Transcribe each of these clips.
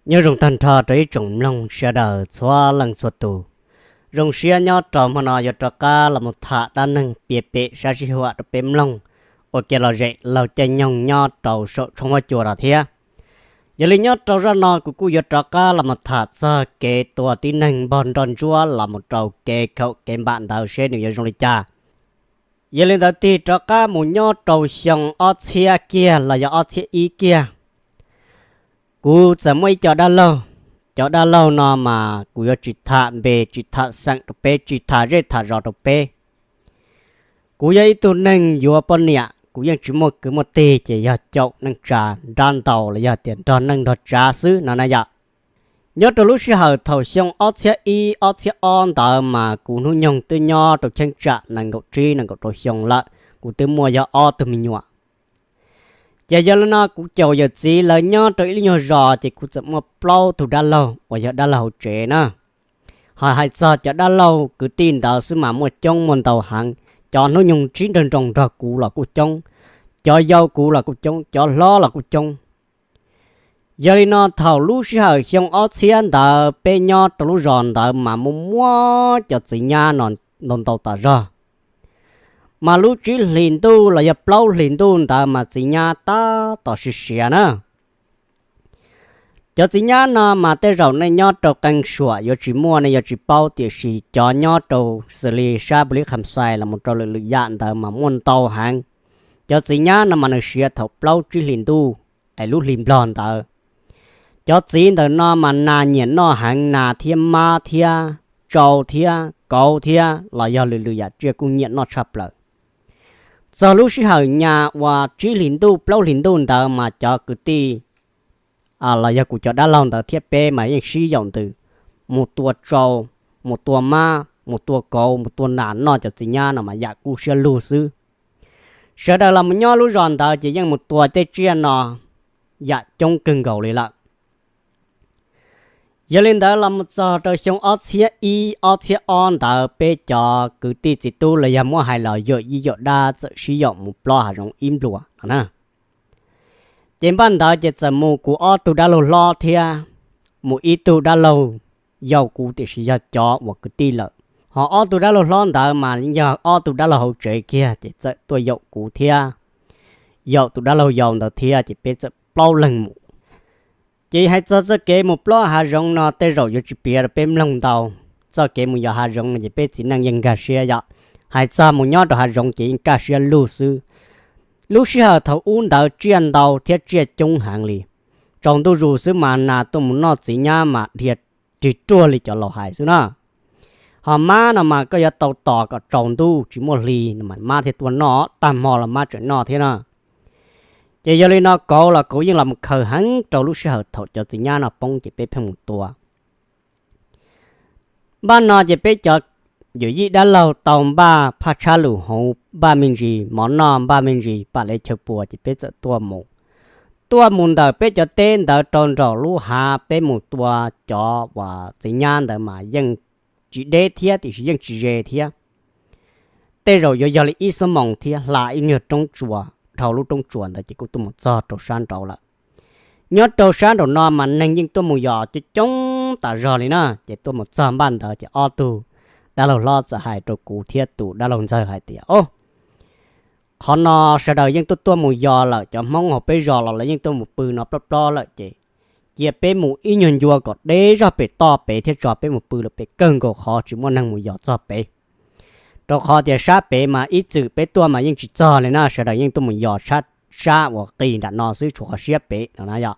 Nyob zoo tag nrho rau ib tsoom mloog sawv daws txhua leej txhua tus. Zoo siab nyob rau hmo no yuav rov qab los mus tham dab neeg piav pem sab sij huam rau peb mloog ua ke los zem laug caij nyoog nyob rau saum tshoob huab cua no thiab. Yog li nyob rau zaj no kuv kuj yuav rov qab los mus tham txog kev tua tib neeg npog nroj ntsuab los mus rau kev khaum kev npam ntawd seb nws yuav zoo li cas. Yog li ntawd tig rov qab mus nyob rau xyoo ob txhiab kiag los yog ob txhiab ib kiag, kuv txawm muaj ib co dab laug. Cov dab laug no mas kuv yuav tsis tham npe tsis tham xeem rau peb, tsis tham zej tham zos rau peb. Kuv yog ib tug neeg yuav poj niam, kuv yeej tsis muaj kwv muaj tij, ces yog caum neej tsa nrab ntaus los yog tias nrog neej nrog tsav xwb no na yom. Nyob rau lub sij hawm thaum xyoo ob txhiab ib ob txhiab ob ntawd mas kuv hnub nyoog twb nyob rau cheeb tsam nees nkaum tsib nees nkaum rau xyoo lawm, kuv twb muaj yog ob tug me nyuam. Ces yog li no kuv caum yawm txiv lawv nyob rau ib lub nyuag zos ces kuv txawm muaj plaub tug dab laug uas yog dab laug hauv tsev na. Ho hais txog cov dab laug kwv tij ntawd xwb mas muaj coob muaj ntau heev, cov hnub nyoog sib nrawg nroos nrog kuv los kuj coob, cov yau kuv los kuj coob, cov hlob los kuj coob. Yog li no thaum lub sij hawm xyoo ob txhiab ntawd peb nyob rau lub zos ntawd mas muaj muab cov txiv nyab no ntau ntau tas zog. Mas lub tsib hlis ntuj los yog plaub hlis ntuj ntawd mas txiv nyab tab tom siav siav na. Cov txiv nyab no mas tej zaum nej nyob rau qee suam yuav tsis muaj nej yuav tsis paub, tiam sis cov nyob rau xws li sab Pus Lis Kham Xais los mus rau lwm lwm yam ntawd mas muaj ntau heev. Cov txiv nyab no mas nws siav thaum plaub tsib hlis ntuj es lub hli nplog ntawd. Cov txiv ntawm no mas nas nyiam noj heev, nas thiab mab thiab tsau thiab kauv thiab los yog lwm lwm yam tsiaj kuj nyiam noj tshaj plaws. Txog lub sij hawm nyas uas tsib hlis ntuj plaub hlis ntuj ntawd mas cov kwv tij los yog kuv cov dab laug ntawd thiab peb mas yeej sib yaum ntws mus tua tsau, mus tua mab, mus tua kauv, mus tua nas noj cov txiv nyab no mas yam kub siab lug xwb. Sawv daws los mus nyob lub zos ntawd ces yeej mus tua tej tsiaj no yam coob kawg nkaus li lawm. Yog li ntawd los mus txog rau xyoo ob txhiab ib ob txhiab ob ntawd peb cov kwv tij txiv tub los yog muab hais los yawm yij yawm dab txawm sib yaum mus plob hav zoov ib nplua no na. Ces npaj ntawd ces txawm mus kuv ob tug dab laug hlob thiab mus ib tug dab laug yau kuv tiam sis yog cov uas kwv tij lawm. Ho ob tug dab laug hlob ntawd mas yog ob tug dab laug hauv tsev kiag ces txawm tuaj yaum kuv thiab yaum tus dab laug yau ntawd thiab ces peb txawm plaub leeg mus. Ces hais txog txoj kev mus plob hav zoov no tej zaum yuav tsis piav rau peb mloog ntau. Txoj kev mus yos hav zoov no ces peb txiv neej yeej nkag siab yom. Hais txog mus nyob rau hav zoov ces yeej kaj siab lug xwb. Lub sij hawm thaum ub ntawd tsiaj ntau thiab tsiaj coob heev li. Tsaus ntuj zus xwb mas nas tuaj mus noj txiv nyab mas dhia rig ruag li cov laus hais xwb na. Ho mab no mas koj yuav tau tos kom tsaus ntuj tsis muaj hli no mas mab thiaj tuaj noj, tag hmo los mab tseem noj thiab na. Ces yog li no kauv los kauv yeej los mus khaws heev rau lub sij hawm thaum cov txiv nyab no poob ces peb pheej mus tua. Npaj no ces peb cov yawm yij dab laug tau npaj phaj tshab lus hauv, npaj me ntsis mov noj, npaj me ntsis pam lev chaw puas ces peb txawm tuaj mus. Tuaj mus ntawm peb cov teb ntawd rau nraum lub hav peb mus tua cov uas txiv nyab ntawd mas yeej tsis deb thiab tiam sis yeej tsis ze thiab. Tej zaum yuav yog li ib xuab moos thiab hla ib nyuag roob tsuas, dhau lub roob tsuas ntawd ces kuj tuaj mus txog rau sab nraud lawm. Nyob rau sab nraum no mas neeg yeej tuaj mus yos coob coob tas zog li na, ces tuaj mus txog npaj ntawd ces ob tug dab laug hlob txawm hais rau kuv thiab tus dab laug ntxawg hais tias, o, qhov no sawv daws yeej tuaj tuaj mus yos lawm, cov Hmoob hauv peb zos los lawv yeej tuaj mus pw no plob plob lawm ces cia peb mus ib nyuag ncua kom deb zog pem toj pem thiab tso peb mus pw lawm pem kawg nkaus qhov tsis muaj neeg mus yos txog pem. Rau qhov tias sab pem mas ib txwm peb tuaj mas yeej tsis txog li na, sawv daws yeej tuaj mus yos sab uas qis nram no xwb tshuav qhov siab pem no na yom.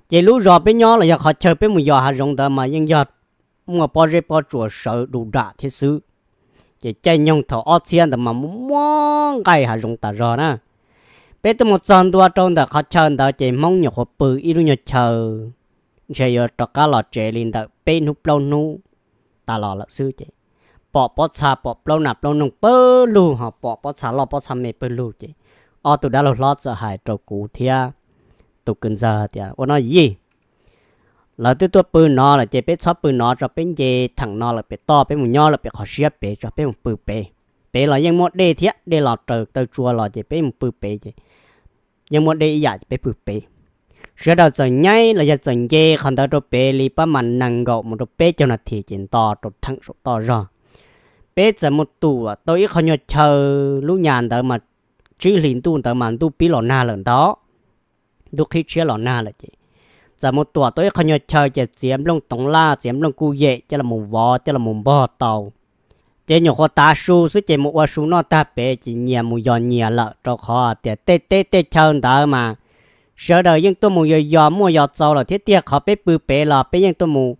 Ces lub zos peb nyob los yog qhov chaw peb mus yos hav zoov ntawd mas yeej yog muaj pob zeb pob tsuas sawv du dam thiab xwb. Ces caij nyoog thaum ob txhiab ntawd mas muaj muab nqaij hav zoov tas zog na. Peb tuaj mus txog ntua rau ntawm qhov chaw ntawd ces Hmoob nyuam qhuav pw ib lub nyuag chaw ntshe yuav rov qab los tsev li ntawm peb hnub plaub hnub tas los lawm xwb ces pom pob txha pom plaub nas plaub noog pawg lug ho pom pob txha loj pob txha me pawg lug ces ob tug dab laug hlob txawm hais rau kuv thiab tus kwv ntxawg tias, ua no yij, lawv twb tuaj pw no lawm ces peb txhob pw no tso, peb nce theem no lawm pem toj peb mus nyob lawm pem qhov siab pem tso peb mus pw pem. Pem los yeej muaj dej thiab, dej los raws taw tsua los ces peb mus pw pem ces yeej muaj dej ib yam ces peb pw pem. Sawv daws txawm nyaib los yog txawm nce qhov ntawd rau pem li pab mas nees nkaum mus rau peb caug nas this ces nto rau theem saum toj zog. Peb txawm mus tuam tau ib qho nyuag chaw, lub nyas ntawd mas tsib hlis ntuj ntawd mas ntuj pib los nag lawm ntag, ntuj qhib tshiab los nag lawm ces txawm mus tuam tau ib qho nyuag chaw ces txiav nplooj toov laj txiav nplooj kuj yem coj los vov coj los npog tau. Ces nyuam qhuav tav su xwb ces mus ua su noj tag pem ces nyias mus yos nyias lawm rau qhov tias tej teb tej chaw ntawd mas sawv daws yeej tuaj mus yos yos muaj yos txaus lawm thiab tiag. Qhov peb pw pem los peb yeej tuaj mus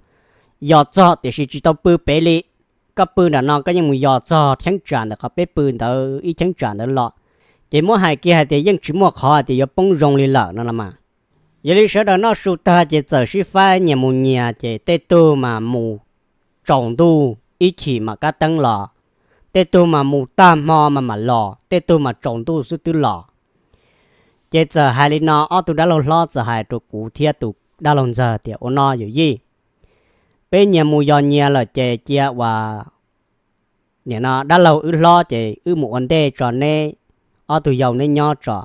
yos txog tiam sis tsis tau pw pem li. Koj pw nram no koj yeej mus yos txog cheeb tsam ntawm qhov peb pw ntawd ib cheeb tsam ntawd los, ces muab hais kiag hais tias yeej tsis muaj qhov hais tias yuav poob zoo li lawm no los mas. Yog li sawv daws noj su tag ces txawm sib faib nyias mus nyias ces tej tug mas mus tsaus ntuj ib chim mam kab teeb los, tej tug mas mus tag hmo mas mam los, tej tug mas tsaus ntuj xwb twb los. Ces txawm hais li no, ob tug dab laug hlob txawm hais rau kuv thiab tus dab laug ntxawg tias, ua no yawm yij, peb nyias mus yos nyias lawm ces cia uas nim no dab laug wb hlob ces wb mus ua ntej tso, neb ob tug yau neb nyob tso,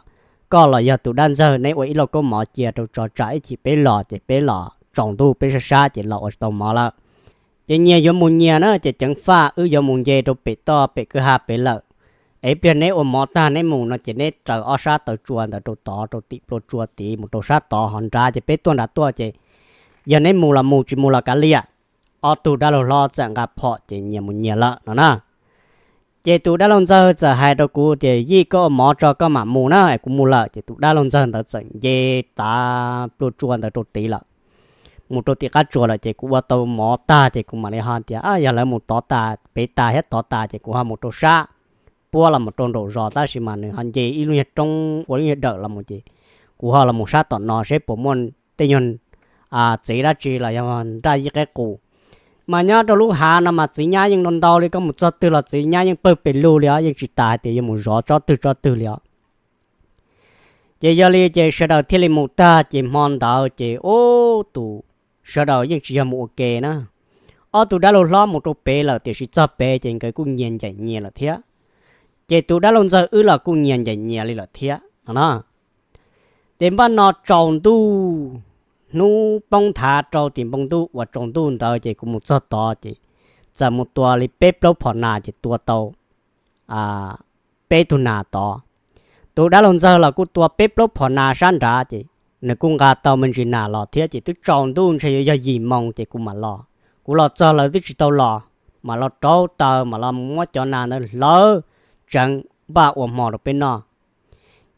koj los yog tus dab ntxawg neb ua ib lauj kaub mov cia rau tso, tsam ib chim peb los ces peb los tsaus ntuj peb sab sab ces los ua tsis tau mov lawm. Ces nyias yuav mus nyias na ces ceev faj wb yuav mus nce rau pem toj pem kwj ha pem lawm. Es ib pliag neb ua mov tag neb mus no ces neb raws ob sab taw tsua ntawd rau tod rau tim plua tsua tid mus rau sab tod ho nrad ces peb tuaj nrad tuaj ces yog neb mus los mus tsis mus los kav liam. Ob tug dab laug hlob txawm nqa phom ces nyias mus nyias lawm no na. Ces tus dab laug ntxawg txawm hais rau kuv tias, yij, koj ua mov tso koj mam mus na es kuv mus lawm. Ces tus dab laug ntxawg ntawd txawm nce tav plua tsua ntawd rau tid lawm, mus rau tim qab tsua lawm ces kuv ua tau mov tag ces kuv mam li ho tias, yog lawv mus tod tas pem tas thiab tod tas ces kuv ho mus rau sab puab los mus rau nraum zos tab sis mas nws ho nce ib lub nyuag roob ua lub nyuag dawm los mus ces kuv ho los mus sab tom no seb puas muaj tej nyuag txiv dab tsi los yog nraj yij qeb qus. Mas nyob rau lub hav no mas txiv nyab yeej ntau ntau li, koj mus txog twg los txiv nyab yeej pawg pes lug li os, yeej tsis tas hais tias yuav mus zov tsob twg tsob twg li os. Ces yog li ces sawv daws thiaj li mus tag ces hmo ntawd ces ub tus sawv daws yeej tsis yog mus ua ke na. Ob tug dab laug hlob mus rau pem lawm tiam sis txog pem ces nkawd kuj nyias ncaim nyias lawm thiab. Ces tus dab laug ntxawg wb los kuj nyias ncaim nyias li lawm thiab no na. Ces npaj no tsaus ntuj, hnub poob nthav rau tim npoo ntuj uas tsaus ntuj ntawd ces kuv mus txog tod ces txawm mus tua li peb plaub phom nas ces tua tau peb tug nas tod. Tus dab laug ntxawg los kuj tua peb plaub phom nas sab nrad ces nws kuj nqa tau me ntsis nas los thiab ces twb tsaus ntuj ntshe yuav yog yim moo ces kuv mam los. Kuv los txog lawv twb tsis tau los, mam los rauv taws mam los muab cov nas ntawd hlawv tseev npaj ua hmo rau peb noj.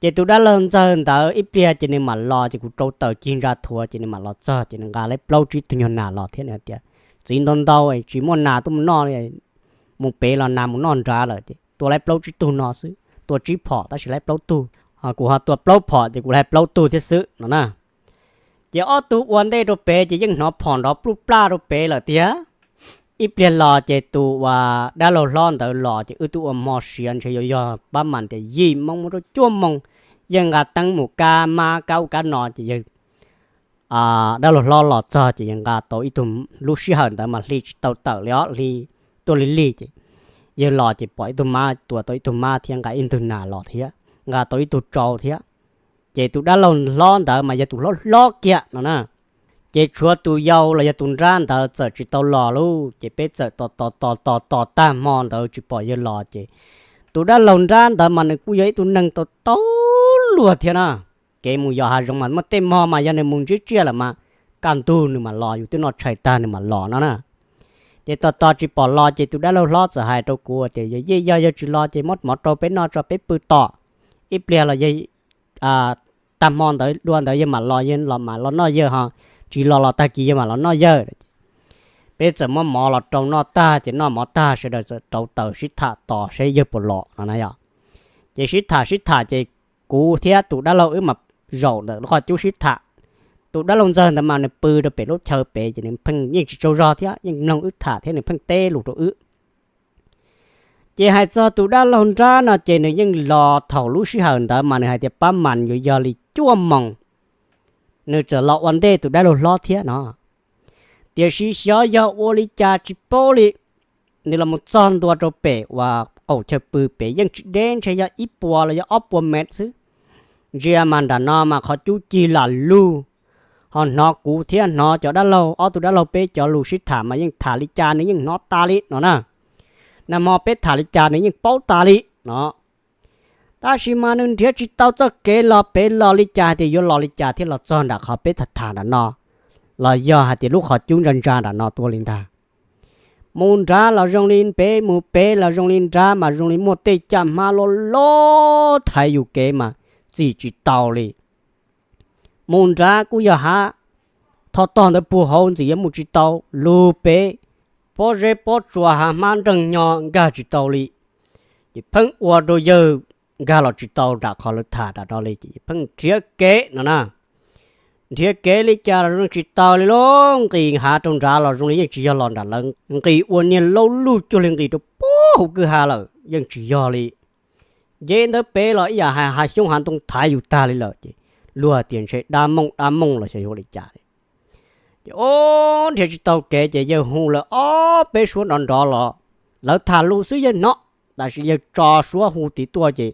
Ces tus dab laug ntxawg ntawd ib pliag ces nws mam los ces kuv rauv taws cig ntsa thuav ces nws mam los txog ces nws nqa laib plaub tsib tug nyuag nas los thiab nws hais tias, txiv ntau ntau tsis muaj nas tuaj mus noj li, mus pem los nas mus noj nrad lawm ces tua laib plaub tsib tug no xwb, tua tsib phom tab sis laib plaub tug, kuv ho tua plaub phom ces kuv laib plaub tug thiab xwb no na. Ces ob tug ua ntej rau pem ces yeej hnov phom nrov pluj plaj rau pem lawm tiag. Ib pliag los ces tus uas dab laug hlob ntawd los ces wb twb ua hmo siav ntshe yuav yog pab mas tias yim moo mus rau cuaj moo, yeej nqa teeb mus kab mab kab ub kab no ces yawg dab laug hlob los txog ces yawg nqa tau ib tug, lub sij hawm ntawd mas hli tsis tau tawm li os, hli tuaj lig lig ces yawg los ces pom ib tug mab, tua tau ib tug mab thiab nqa ib ntwg nas los thiab nqa tau ib tug tsau thiab. Ces tus dab laug hlob ntawd mas yog tus hlob hlob kiag no na. Ces tshuav tus yau los yog tus nrab ntawd txawm tsis tau los lauj, ces peb txawm tos tos tos tos tos tag hmo ntawd tsis pom yawg los ces tus dab laug nrab ntawd mas nws kuj yog ib tug neeg tau tau luag thiab na. Kev mus yos hav zoov mas muaj tej hmo mas yog nws mus ntsib tsiaj lawm mas kaj ntug nws mam los, yus twb noj tshais tag nws mam los no na. Ces tos tos tsis pom los ces tus dab laug hlob txawm hais rau kuv tias, yawm yij, yog yawg tsis los ces muab mov rau peb noj tso peb pw tom, ib pliag los yawg tag hmo ntawd dua ntawd yawg mam los, yawg los mam los noj yawg ho, tsis los los tag kis yawg mam los noj yawg. Peb txawm muab mov los rau noj tag ces noj mov tag sawv daws txawm rauv taws sib tham tos seb yawg puas los no na yom. Ces sib tham sib tham ces kuv thiab tus dab laug wb mas zaum ntawm lub qhov cub sib tham. Tus dab laug ntxawg ntawd mas nws pw rau pem lub chaw pem ces nws pheej yeej tsis tsaug zog thiab yeej mloog wb tham thiab nws pheej teb lus rau wb. Ces hais txog tus dab laug nrab no ces nws yeej los thaum lub sij hawm ntawd mas nws hais tias pab mas yuav yog li cuaj moos nws txawm los ua ntej tus dab laug hlob thiab no. Tiam sis xyov yog ua li cas tsis paub li, nws los mus txog ntua rau pem uas qaum chaw pw pem yeej tsis deb, ntshe yog ib puas los yog ob puas mev xwb. Ntsia mas nram no mas qhov cub cig lam lug, ho hnov kuv thiab hnov cov dab laug, ob tug dab laug peb cov lus sib tham mas yeej tham li cas nws yeej hnov tas li no na. Nag hmo peb tham li cas nws yeej paub tas li no. Tab sis mas nws nrhiav tsis tau txoj kev los pem los li cas, hais tias yuav los li cas thiaj los txog nram qhov peb tham tham nram no, los yog hais tias lub qhov cub ntsa ntsa nram no tuaj li ntag. Mus nrad los zoo li pem, mus pem los zoo li nrad, mas zoo li muaj tej caj hmab loj loj thaiv yus kev mas txim tsis tau li. Mus nrad kuj yog hav, tho tog ntawd puag hauv ntxim yuav mus tsis tau, lug pem, pob zeb pob tsuas hav hmab nreeg nyo nkag tsis tau li. Ces pheej ua rau yawg nkag los tsis tau nram qhov lawv tham nram no li, ces pheej nrhiav kev no na. Nrhiav kev li cas los zoo tsis tau li lauj, nqis hav rau nrad los zoo li yeej tsis yog los nram lawv, nqis ua niag laub lug cuag li nqis rau puag hauv kwj ha lawm yeej tsis yog li. Nce ntawd pem los ib yam hais hav xyoob hav ntoo thaiv yus tag li lawm, ces luag tias ntshe dab mooj dab mooj los xyov yuav li cas li. Ces o, nrhiav tsis tau kev ces yawg hu lawv ob peb suab nrov nrov los, lawv tham lus xwb yawg hnov, tab sis yawg tso suab hu tid tuaj ces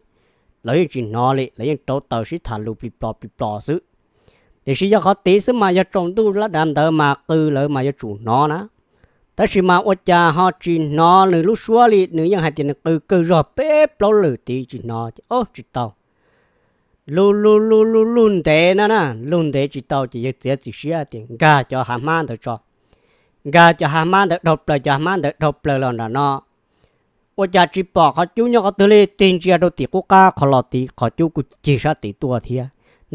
lawv yeej tsis hnov li, lawv yeej rauv taws sib tham lus plig plo plig plo xwb. Tiam sis yog qhov tid xwb mas yog tsaus ntuj lab dav ntawd mas qw lawv mas yuav tsum hnov na. Tab sis mas ua cas ho tsis hnov nws lub suab li, nws yeej hais tias nws qw kawg zog peb plaub lwm tid tsis hnov ces o tsis tau. Lug lug lug lug lug ntev na na, lug ntev tsis tau ces yawg txiav txim siab tias nkag cov hav hmab ntawd tso. Nkag cov hav hmab ntawd dhau plaws, cov hav hmab ntawd dhau plaws los nram no, ua cas tsis pom qhov cub nyob qhov twg li, tig ntsia rau tim qub qab qhov los tid qhov cub kuj cig sab tid tuaj thiab,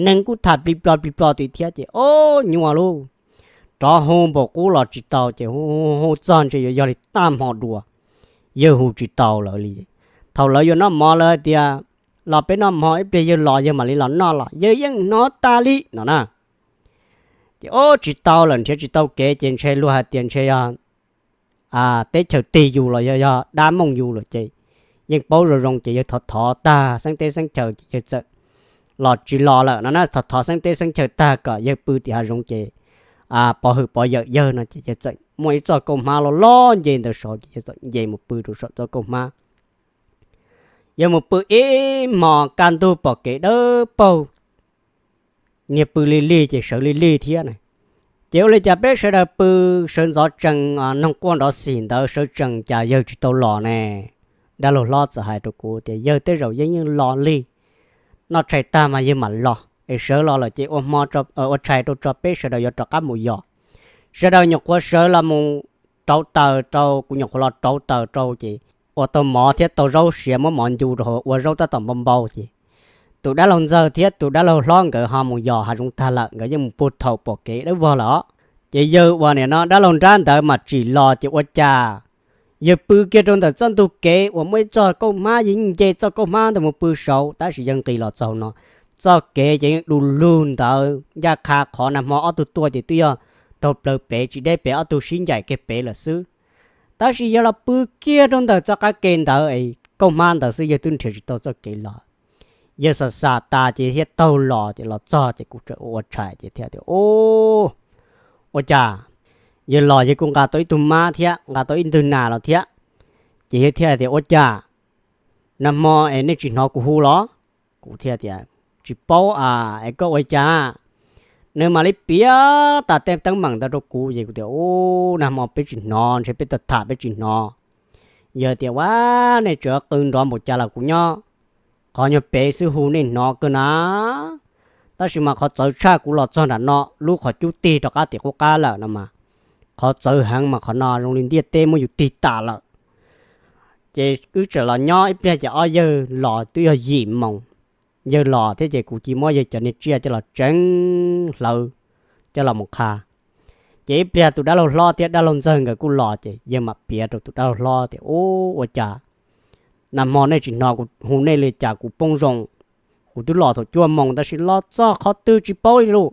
neeg kuj tham plig plo plig plo tim thiab ces o, nyuaj lauj. Rov hu npaum qub los tsis tau ces hu hu txog ntshe yuav yog li tag hmo dua, yawg hu tsis tau lawv li. Thaum lawv yuav noj mov lawv hais tias los peb noj mov ib pliag yawg los yawg mam li los noj los yawg yeej hnov tas li no na. Ces o, tsis tau lawm, nrhiav tsis tau kev ces ntshe luag hais tias ntshe yog teb chaws tig yus los yog yog dab mooj yus lawm ces yeej paub zoo zoo ces yawg thov thov tag xeeb teb xeeb chaw ces yawg txawm los tsis los lawm no na. Thov thov xeeb teb xeeb chaw tag kom yawg pw tim hav zoov ces pov hwm pov yawm yawg no ces yawg txawm muaj ib txoj kauj hmab loj loj nce ntawd saud ces yawg txawm nce mus pw rau saum txoj kauj hmab. Yawg mus pw ib hmos kaj ntug pom kev dawb paug, niag pw lig lig ces sawv lig lig thiab na. Ces ua li cas peb sawv daws pw, sawv ntxov tsees noog quaj nrov xim ntawd sawv tsees cas yawg tsis tau los ne. Dab laug hlob txawm hais rau kuv tias yawg tej zaum yeej yeej los lig, noj tshais tag mas yawg mam los es sawv los lawm ces ua hmo, ua tshais rau tso peb sawv daws yuav rov qab mus yos. Sawv daws nyuam qhuav sawv los mus rauv taws rau, kuv nyuam qhuav los rauv taws rau ces ua tau mov thiab tau zaub siav muab mov ncu rau hauv ua zaub tab tom npau npau ces tus dab laug ntxawg thiab tus dab laug hlob nkawd ho mus yos hav zoov tag lawm, nkawd yeej mus puag thaum pom kev dawb vog lawm os. Ces yawg uas nim no dab laug nrab ntawd mas tsim los ces ua cas yawg pw kiag rau ntawm txoj ntug kev uas muaj ib txoj kauj hmab, yawg yeej nce txoj kauj hmab ntawd mus pw saud tab sis yawg nqis los txog no, txoj kev ces yeej du lug ntawd ncaj qha qhov nag hmo ob tug tuaj ces twb yog raug plaws pem tsis deb pem ob tug sib ncaim kiag pem lawm xwb. Tab sis yawg los pw kiag rau ntawm txoj qab ke ntawd es kauj hmab ntawd xwb yawg twb nrhiav tsis tau txoj kev los. Yawg xam xam tas ces thiaj taug los ces los txog ces kuv tseem ua ua tshais ces thiaj tias, u, ua cas yawg los yawg kuj nqa tau ib tug mab thiab nqa tau ib ntwg nas los thiab. Ces yawg thiaj tias, ua cas nag hmo es nej tsis hnov kuv hu los? Kuv thiaj tias, tsis paub a, es koj ua cas? Nws mam li piav tas tej teeb meem ntawd rau kuv ces kuv tias, u, nag hmo peb tsis hnov, ntshe peb tau tham peb tsis hnov. Yawg tias, ua, nej tseem qw nrov npaum cas los kuv nyob qhov nyuag pem xwb hu nej hnov kawg na. Tab sis mas qhov txawv tshaj kuv los txog nram no lub qhov cub tig rov qab tim qub qab lawm no mas, qhov txawv heev mas qhov no zoo li ntiaj teb muab yus tig tas lawm. Ces wb tseem los nyob ib pliag ces ob yawg los twb yog yim moos. Yawg los thiab ces kuv cia muab yawg cov niag tsiaj coj los tseev hlawv coj los mus qha. Ces ib pliag tus dab laug hlob thiab dab laug ntxawg nkawd kuj los ces yawg mam piav rau tus dab laug hlob tias, u, ua cas nag hmo nej tsis hnov kuv hu nej li cas kuv poob zoo? Kuv twb los thaum cuaj moos tab sis los txog qhov twg tsis paub li lauj.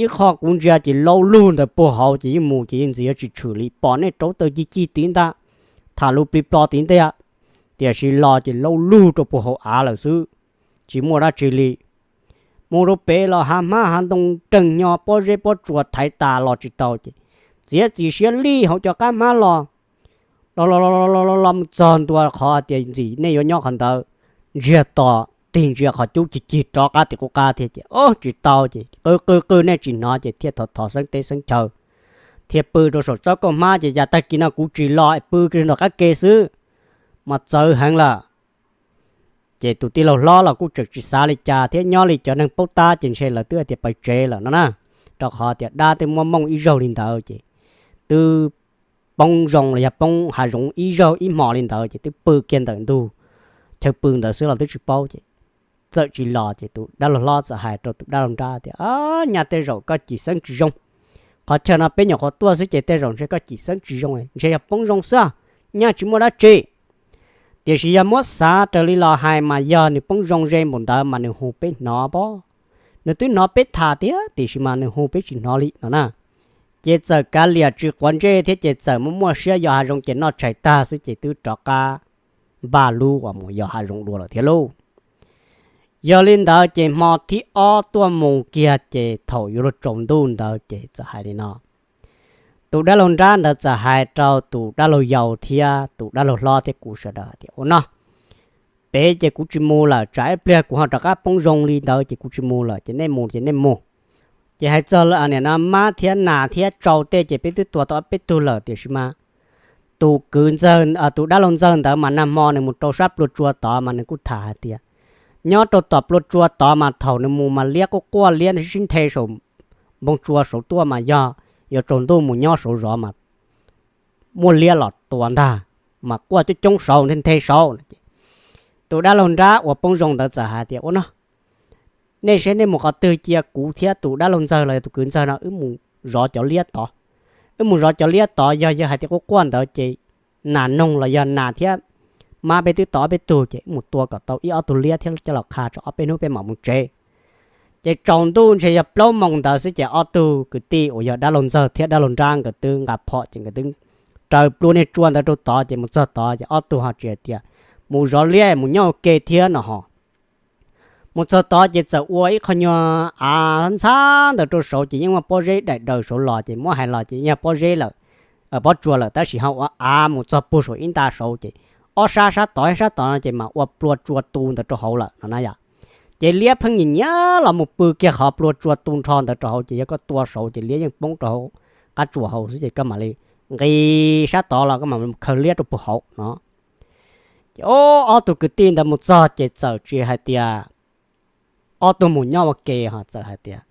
Ib qho kuv ntsia ces laub lug ntawd puag hauv ces yeej mus ces yeej ntxim yuav tsis tshwm li, pom nej rauv taws cig cig tid ntag, tham lus plig plo tid ntag, tiam sis los ces laub lug rau puag hauv av lawm xwb, tsis muaj dab tsi li. Mus rau pem los hav hmab hav ntoo nreeg nyo, pob zeb pob tsuas thaiv tas los tsis tau ces txiav txim siab lij hauv cov qab hmab los, los los los los los mus txog ntua qhov hais tias ntxim nej yuav nyob qhov ntawd, ntsiag to tig ntsia qhov cub cig cig rov qab tim qub qab thiab ces, o, tsis tau ces qw qw qw nej tsis hnov ces thiaj thov thov xeeb teb xeeb chaw thiaj pw rau saum txoj kauj hmab ces, yam tag kis no kuv tsis los pw nram qab ke xwb mas txawv heev lawm. Ces tus tij laug hlob los kuj tseem tsis xav li cas thiab, nyob li cov neeg paub tab ces ntshe lawv twb hais tias pais tsev lawm no na, rau qhov tias dab twb muab mooj ib zaug li ntawd ces twb poob zoo los yog poob hav zoov ib zaug ib hmos li ntawd ces twb pw kiag ntawm ntug chaw pw ntawd xwb los twb tsis paub ces txawm tsis los ces tus dab laug hlob txawm hais rau tus dab laug nrab tias, Nyaj tej zaum koj cim xeeb tsis zoo. Qhov chaw no peb nyuam qhuav tuaj xwb ces tej zaum ntshe koj cim xeeb tsis zoo, ntshe yog poob zoo xwb, nyaj tsis muaj dab tsi. Tiam sis yog muab xav raws li los hais mas yog nws poob zoo ze npaum ntawd mas nws hu peb hnov pob. Nws twb hnov peb tham tiag tiam sis mas nws hu peb tsis hnov li no na. Ces txawm kav liam tsis quav ntsej thiab ces txawm muaj muaj siab yos hav zoov ces noj tshais tag xwb ces twb rov qab npaj lub uas mus yos hav zoov dua lawm thiab lauj. Yog li ntawd ces hmo thib ob tuaj mus kiag ces thaum yuav luag tsaus ntuj ntawd ces txawm hais li no, tus dab laug nrab ntawd txawm hais rau tus dab laug yau thiab tus dab laug hlob thiab kuv sawv daws tias, Ua no, pem ces kuv tsis mus lawm, tsam ib pliag kuv ho rov qab poob zoo li ntawd ces kuv tsis mus lawm, ces nej mus ces nej mus. Ces hais txog niam no mab thiab nas thiab tsau tej ces peb twb tua tau ob peb tug lawm tiam sis mas tus kwv ntxawg, tus dab laug ntxawg ntawd mas nag hmo nws mus rau sab plua tsua tod mas nws kuj tham hais tias nyob rau tom plua tsua tod mas thaum nws mus mas liab quaj quaj liab sib nthe saum npoo tsua saud tuaj mas yog yuav tsaus ntuj mus nyob saud zov mas muaj liab los tua ntag, mas quaj coob coob saud nthe nthe saud. Tus dab laug nrab uas poob zoo ntawd txawm hais tias, Ua no, nej saib nej mus qhov twg cia kuv thiab tus dab laug ntxawg los yog tus kwv ntxawg no wb mus zov cov liab tod. Wb mus zov cov liab tod, yog yawg hais tias quaj quaj ntawd ces nas noog los yog nas thiab mab peb twb tau ob peb tug ces wb mus tua kom tau ib ob tug liab thiab coj los qha tso ob peb hnub peb mam mus tsev. Ces tsaus ntuj ntshe yog plaub moos ntawd xwb ces ob tug kwv tij uas yog dab laug ntxawg thiab dab laug nrab nkawd twb nqa phom ces nkawd twb raws plua niag tsua ntawd rau tod ces mus txog tod ces ob tug ho tsis hais tias mus zov liab mus nyob ua ke thiab no ho. Mus txog tod ces txawm ua ib qho nyuag av ntxhab ntawd rau saud ces yeej muaj pob zeb daim daws saud los ces muab hais los ces yog pob zeb lawm, pob tsua lawm tab sis ho ua av mus txog puag saum ib nta saud ces ob sab sab tod sab tod no ces mas ua plua tsua tu ntawd rau hauv lawm no na yom. Ces liab pheej nyiam nyiam los mus pw kiag qhov plua tsua tu nrho ntawd rau hauv ces yog koj tua saud ces liab yeej poob rau hauv qab tsuas hauv xwb ces koj mam li nqis sab tod los koj mam khaws liab rau puag hauv no. Ces ob tug kwv tij ntawd mus txog ces txawm tsis hais tias ob tug mus nyob ua ke ho txawm hais tias,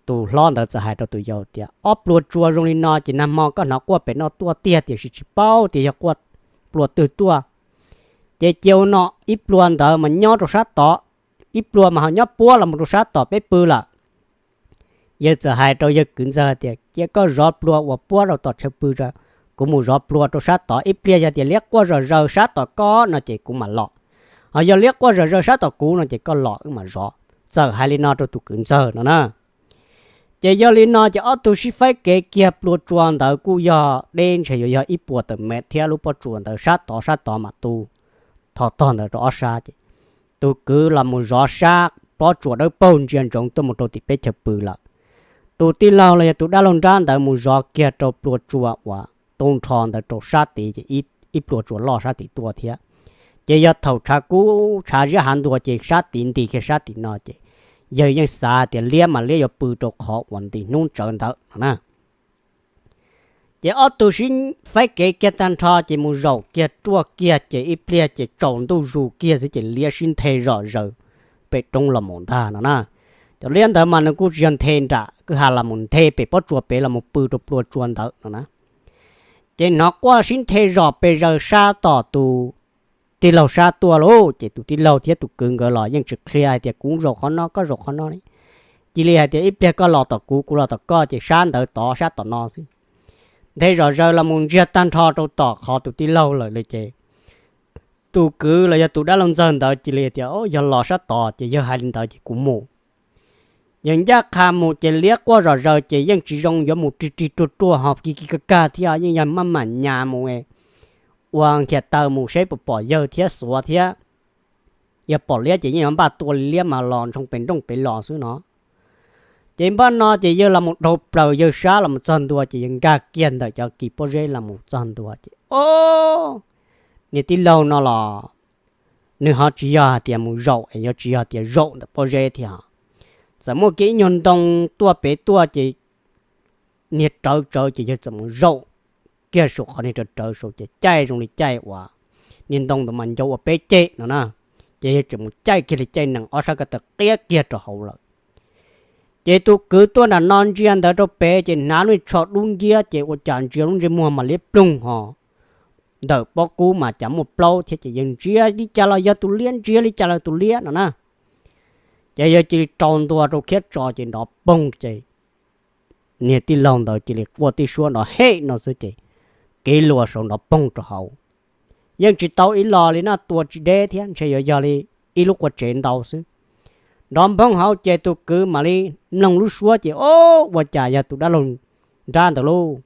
tus hlob ntawd txawm hais rau tus yau tias, Ob plua tsua zoo li no ces nag hmo koj hnov quaj pem no tuaj tiag tiam sis tsis paub tias yog quaj plua twg tuaj. Ces cia ua no, ib plua ntawd mas nyob rau sab tod, ib plua mas ho nyob puab los mus rau sab tom peb pw lawm. Yawg txawm hais rau yawg kwv ntxawg tias, Cia koj zov plua uas puab rau tom chaw pw, kuv mus zov plua rau sab tod, ib pliag yog tias liab quaj zom zaws sab tom koj no ces kuv mam los, ho yog liab quaj zom zaws sab tom kuv no ces koj los wb mam zov. Txawm hais li no rau tus kwv ntxawg no na. Ces yog li no ces ob tug sib faib kev kiag, plua tsua ntawd kuj yog deb ntshe yuav yog ib puas tawm mev thiab lub pob tsuas ntawd sab tod sab tod mam tu thov tog ntawd rau ob sab ces tus kwv los mus zov sab pob tsuas dawb paug ntsia ntsoov tuaj mus rau tim peb chaw pw lawm. Tus tij laug los yog tus dab laug nrab ntawd mus zov kiag rau plua tsua uas tu nrho ntawd rau sab tid ces ib plua tsua loj sab tid tuaj thiab. Ces yog thaum tshav kub tshav ziab hav ntuas ces sab tid nti kiag sab tim no ces yawg yeej xav tias liab mas liab yuav pw rau qhov uas nti hnub ntsawv ntawd no na. Ces ob tug sib faib kev kiag tag nrho ces mus zaum kiag ruaj kiag ces ib pliag ces tsaus ntuj zus kiag xwb ces liab sib nthe zom zaws pem roob los mus ntag no na. Cov liab ntawd mas nws kuj tsis yog nthe nram kwj ha los mus, nthe pem pob tsuas pem los mus pw rau plua tsua ntawd no na. Ces hnov quaj sib nthe zom pes zaws sab tom tus tij laug sab tuaj lauj. Ces tus tij laug thiab tus kwv nkawd los yeej tsis qhia hais tias kuv zaum qhov no koj zaum qhov no li. Cia li hais tias ib pliag koj los tom kuv, kuv los tom koj ces sab ntawd tod sab tom no xwb. Nthe zom zaws los mus ntsiag tag nrho rau tom qhov tus tij laug lawm li ces tus kwv los yog tus dab laug ntxawg ntawd cia li tias, Yog los sab tod ces yawg hais li ntawd ces kuv mus. Yawg ncaj qha mus ces liab quaj zom zaws ces yeej tsis zoo yuav mus rig rig ruaj ruaj ho kis kis kag kag thiab, yeej yog maj mam nyas mus ua nkhias taw mus seb puas pom yawg thiab xuav thiab. Yog pom liab ces yeej yuav npaj tua li liab mas los ntsoog pem nrooj pem los xwb no. Ces npaj no ces yawg los mus dhau plaws yawg sab los mus txog ntua ces yawg nkag kiag ntawm cov kis pob zeb los mus txog ntua ces, O, niag tij laug no los nws ho tsis yog hais tias mus zaum es yuav tsis yog tias zaum ntawm pob zeb thiab. Txawm muaj kiag ib nyuag ntoo tuaj pem tuaj ces niag rawv tsawv ces yawg txawm mus zaum kiag saum qhov niag rawv rawv saud ces caij zoo li caij uas niag ntoo ntawd mas ncau ua peb ceg no na, ces yawg tseem mus caij kiag li caij nees ob sab ko taw qiab kiag rau hauv lawm. Ces tus kwv tuaj nram no ntsia ntawd rau pem ces hnav lub tsho dub nciab ces ua cas ntsia lub ntsej muag mas liab ploog ho ntawm pob kub mas cas muaj plaub thiab ces yawg ntsia li cas los yog tus liab, ntsia li cas los tus liab no na. Ces yawg cia li rau ntua rau khiab tso ces nrov poog ces niag tij laug ntawd cia li quaj tib suab nrov hem no xwb ces kev luas saud nrov poog rau hauv. Yeej tsis tau ib los li na, tua tsis deb thiab, ntshe yuav yog li ib lub qua tsev ntau xwb. Nrov npoog hauv ces tus kwv mam li mloog lub suab ces o, ua cas yog tus dab laug nrab ntawd lauj.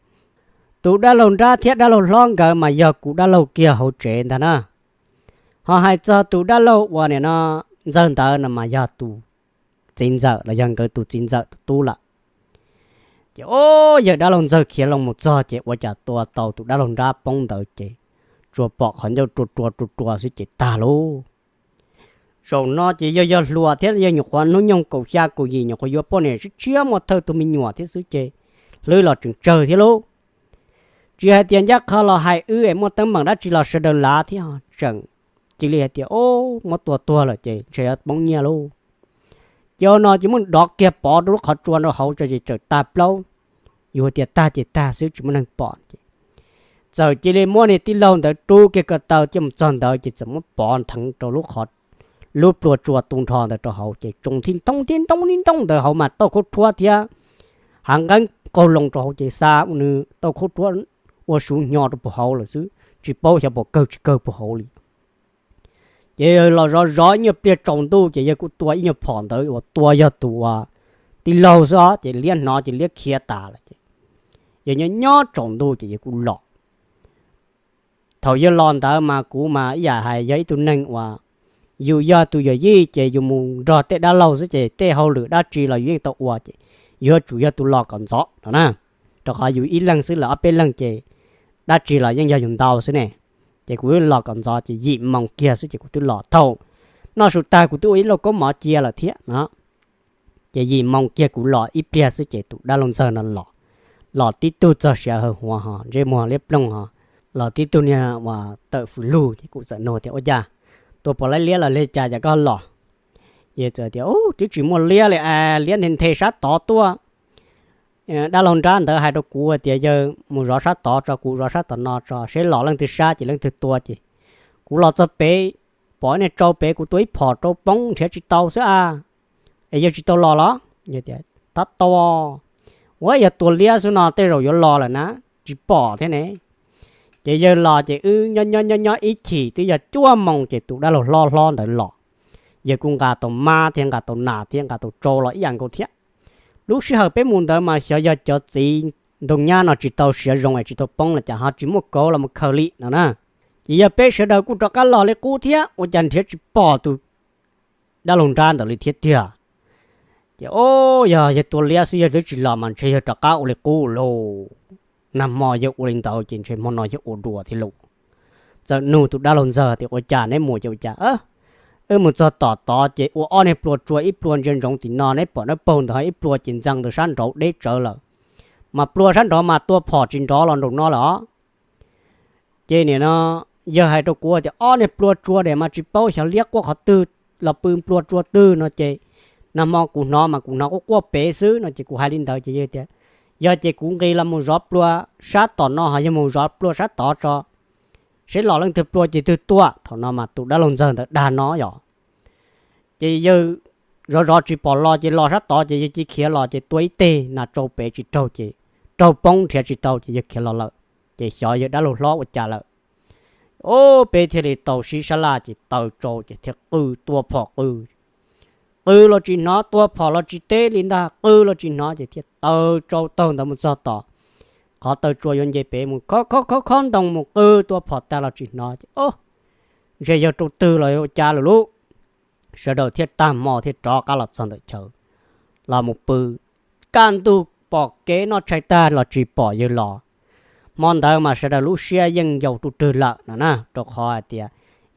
Tus dab laug nrab thiab dab laug hlob nkawd mas yog kuv dab laug kiag hauv tsev ntag na. Ho hais txog tus dab laug uas nim no ntxawg ntawd no mas yog tus txiv ntxawm los yog nkawd tus txiv ntxawm tus tub lawm. Ces o, yawg dab laug ntxawg khiav loo mus txog ces ua cas tua tau tus dab laug nrab poob ntawd ces tsuas pom qhov ncauj rua rua rua rua xwb ces tag lauj. Zaum no ces yawg yog hluas thiab yawg nyuam qhuav hnub nyoog kaum xya kaum yim nyuam qhuav yuav poj niam tshiab tshiab muaj thawj tus me nyuam thiab xwb ces hlwb los tseem tsawg thiab lauj. Tsis hais tias ncaj qha los hais wb es muaj teeb meem dab tsi los sawv daws lav thiab tseem cia li hais tias o, muab tua tuag lawm ces ntshe yuav poob nyiaj lauj. Ces no ces muab dov kiag pov rau lub qhov tsua rau hauv tso ces txawm tag plaub. Yus hais tias tag ces tag xwb tsis muaj neeg pom ces txawm cia li muab niag tij laug ntawd rub kiag ko taw coj mus txog ntawd ces txawm muab pov ntheev rau lub qhov, lub plua tsua tu nrho ntawd rau hauv ces tsoo thib ntoob thib ntoob thib ntoob ntawd hauv mas tauj khaub rhuab thiab hav nqeeb qaug loo rau hauv ces xa ua nws tauj khaub rhuab ua suv hnyo rau puag hauv lawm xwb tsis paub xyov puas kawg tsis kawg puag hauv li. Ces yawg los zov zov ib nyuag pliag tsaus ntuj ces yawg kuj tua ib nyuag phom ntawd uas tua yog tus uas tij laug xwb os ces liab hnov ces liab khiav tas lawm ces yawg nyob nyob tsaus ntuj ces yawg kuj los. Thaum yawg los ntawd mas kuv mas ib yam hais yog ib tug neeg uas yus yog tus yawm yij ces yus mus nrog tej dab laug xwb ces tej hauj lwm dab tsi los yus yeej tau ua ces yus yuav tsum yog tus los kom ntxov no na, rau qhov yus ib leeg xwb lawm ob peb leeg ces dab tsi los yeej yog yus ntau xwb ne. Ces kuv los kom ntxov ces yim moos kiag xwb ces kuv twb los thaum noj su tag kuv twb ua ib lauj kaub mov cia lawm thiab no. Ces yim moos kiag kuv los ib pliag xwb ces tus dab laug ntxawg no los, los tib tug txog siav hawv huav ho ntsej muag liab ploog ho, los tib tug niag uas tawm fws lug ces kuv txawm nug tias ua cas, tua pom liab los li cas cas koj los? Yawg txawm tias twb tsis muaj liab li, liab nthe nthe sab tod tuaj. Dab laug nrab ntawd hais rau kuv tias yawg mus zov sab tod tso, kuv zov sab tom no tso, seb los leej twg sab ces leej twg tua ces kuv los txog pem, pom ib niag tsau pem kuv tua ib phom rau poob nrhiav tsis tau xwb a. Es yawg tsis tau los los? Tab tau, ua yog tua liab xwb no tej zaum yuav los lawm na, tsis pom thiab ne. Ces yawg los ces wb nyob nyob nyob nyob ib chim twb yog cuaj moos ces tus dab laug hlob hlob ntawd los. Yawg kuj nqa tau mab thiab nqa tau nas thiab nqa tau tsau los ib yam nkaus thiab. Lub sij hawm peb mus ntawd mas xyov yog cov txiv ntoo nyab no tsis tau siav zoo es tsis tau poob los cas ho tsis muaj kauv los mus khaws li no na. Ces yog peb sawv daws kuj rov qab los li qub thiab ua cas nrhiav tsis pom tus dab laug nrab ntawd li thiab tiag. Ces o, yog yawg tua liab xwb yawg twb tsis los mas ntshe yawg rov qab ua li qub lauj. Nag hmo yawg ua li ntawd ces ntshe hmo no yawg ua dua thiab lauj. Txawm nug tus dab laug ntxawg tias ua cas neb mus ces ua cas, wb mus txog tom tod ces ua ob niag plua tsua, ib plua ntsia ntsoov tim no neb pom dawb paug ntawd, ib plua ces ntxees ntawm sab nraud deb tsawv lawm, mas plua sab nraud mas tua phom tsis nrov los nraum no lawm os. Ces nim no yawg hais rau kuv tias ob niag plua tsua diam mas tsis paub xyov liab quaj qhov twg los pw plua tsua twg no ces nag hmo kuv hnov mas kuv hnov quaj quaj pem xwb no ces kuv hais li ntawd ces yawg tias yog ces kuv nqis los mus zov plua sab tom no ho yawg mus zov plua sab tod tso, seb los leej twg plua ces twg tua. Thaum no mas tus dab laug ntxawg ntawd dag no yom. Ces yawg zov zov tsis pom los ces los sab tod ces yawg cia khiav los ces tua ib teg nas tsau pem tsis raug ces raug poob nrhiav tsis tau ces yawg khiav los lawm. Ces xyov yawg dab laug hlob ua cas lawm. Ub, peb thiaj li tau sib sab laj ces taw tsau ces thiaj qw tua phom qw. Qw los tsis hnov, tua phom los tsis teb li ntag, qw los tsis hnov ces thiaj taw tsau taug ntawd mus txog tom qhov taw tsua yuav nce pem mus khob khob khob ntoo mus qw tua phom tag los tsis hnov ces o, ntshe yawg rau twg los ua cas lawm lauj. Sawv daws thiaj tag hmo thiaj rov qab los txog ntawm chaw los mus pw. Kaj ntug pom kev noj tshais tag los tsis pom yawg los. Hmo ntawd mas sawv daws lub siab yeej ncaus rau rwg lawm no na, rau qhov hais tias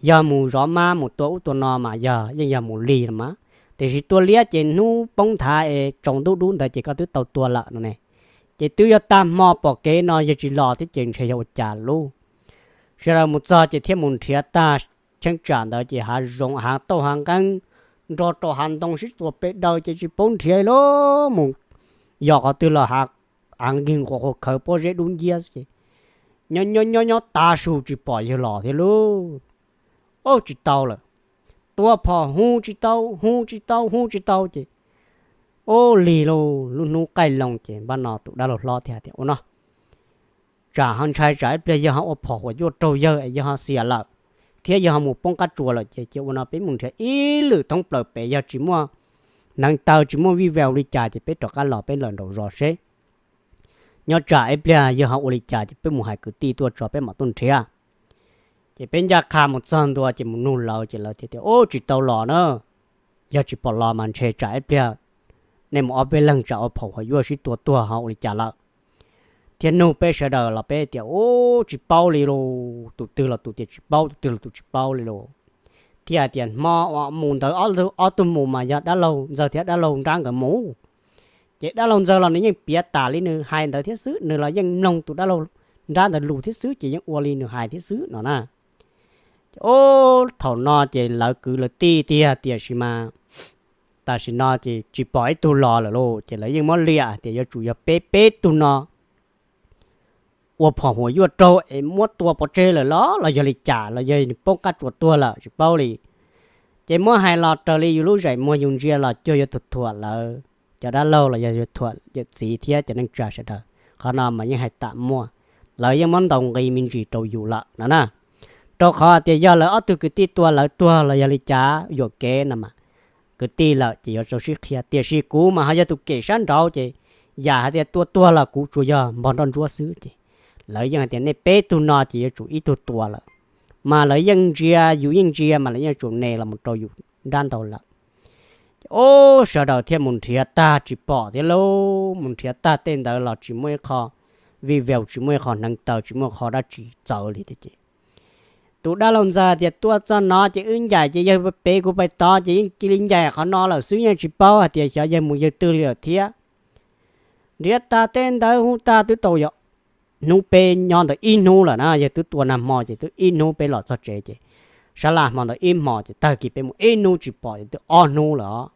Yog mus zov mab mus tua ub tua no mas yog yeej yog mus lig los mas, tiam sis tua liab ces hnub poob nthav es tsaus ntuj dub ntawd ces koj twb tau tua lawm no ne. Ces twb yog tag hmo pom kev no yog tsis los thiab ces ntshe yog ua cas lauj. Sawv daws mus txog ces thiaj mus nrhiav tag cheeb tsam ntawd ces hav zoov hav tauj hav nqeeb nrog rau hav ntoo sib tua pes daws ces tsis paub nrhiav li, mus yos qhov twg los hav, av nkig nquas qhuav khawv pob zeb dub nciab ces nyob nyob nyob nyob tav su tsis pom yawg los thiab lauj. Ub, tsis tau lawm. Tua phom hu tsis tau, hu tsis tau, hu tsis tau ces, ub, lig lauj, lub hnub qaij loo ces npaj no tus dab laug hlob thiaj tias, ua no, tsam ho ntshai tsam ib pliag yawg ho ua phom huam yuaj raug yawg es yawg ho xiam lawm thiab yawg ho mus poob qab tsuas lawm ces cia ua no peb mus nrhiav ib lwm thoob plaws pem, yog tsis muaj hneev taw tsis muaj vij vau li cas ces peb rov qab los peb lawm nraum zos seb. Nyob tsam ib pliag yawg ho ua li cas ces peb mus hais kwv tij tuaj tso peb mam tuaj nrhiav. Ces peb ncaj qha mus txog ntua ces mus nug lawv ces lawv thiaj tias, ub, tsis tau los na. Yog tsis pom los mas ntshe tsam ib pliag nej mus ob peb leeg tsam ua phom huam yuaj sib tua tuag ho ua li cas lawm. Thiaj nug peb sawv daws los peb tias, ub, tsis paub li lauj, tus twg los tus tias tsis paub, tus twg los tus tsis paub li lauj. Thiaj hais tias hmo uas mus ntawd ob tug mus mas yog dab laug ntxawg thiab dab laug nrab nkawd mus. Ces dab laug ntxawg los nws yeej piav tas li nws hais ntawd thiab xwb, nws los yeej mloog tus dab laug nrab ntawd lus thiab xwb ces yeej ua li nws hais thiab xwb no na. Ces ub, thaum no ces lawv kwv lawv tij tiag tiam sis mas tam sim no ces tsis pom ib tug los lawm lauj, ces lawv yeej muab liam tias yuav tsum yog peb peb tug no ua phom huam yuaj raug es muab tua pov tseg lawm los los yog li cas los yog nws poob qab tsuas tuag lawm tsis paub li. Ces muab hais los raws li yus lub zeem muag yus ntsia los cuag yuav thuam thuam lawv cov dab laug los yog yuav thuam yawm txiv thiab cov neej tsa sawv daws. Qhov no mas yeej hais tam muaj, lawv yeej muab ntaus nqi me ntsis rau yus lawm no na. Rau qhov tias yog lawv ob tug kwv tij tua lawv tuag los yog li cas yuam kev no mas kwv tij lawm ces yuav tau sib qhia, tiam sis kuv mas ho yog tus kem sab nraud ces yam hais tias tua tuag los kuv tsuas yog npog nroj ntsuab xwb ces lawv yeej hais tias nej peb tug no ces yuav tsum ib tug tua lawm. Mas lawv yeej ntsia, yus yeej ntsia mas lawv yeej tsum nes los mus rau yus nrab ntau lawm. Ub, sawv daws thiaj mus nrhiav tag tsis pom thiab lauj, mus nrhiav tag tej ntawd los tsis muaj ib qho vij vau, tsis muaj ib qho hneev taw, tsis muaj qho dab tsi txawv li thiab ces tus dab laug ntxawg tias tua txog no ces wb ncaim ces yawg pem kuv pais tod ces yeej cia li ncaim qhov no lawm xwb, yeej tsis paub hais tias xyov yawg mus yawg twg li lawm thiab. Nrhiav tag tej ntawd hu tag twb tau yog hnub peb nyob ntawd ib hnub lawm na, yawg twb tua nag hmo ces twb ib hnub peb los txog tsev ces sab laj hmo ntawd ib hmos ces tag kis peb mus ib hnub tsis pom ces twb ob hnub lawm os.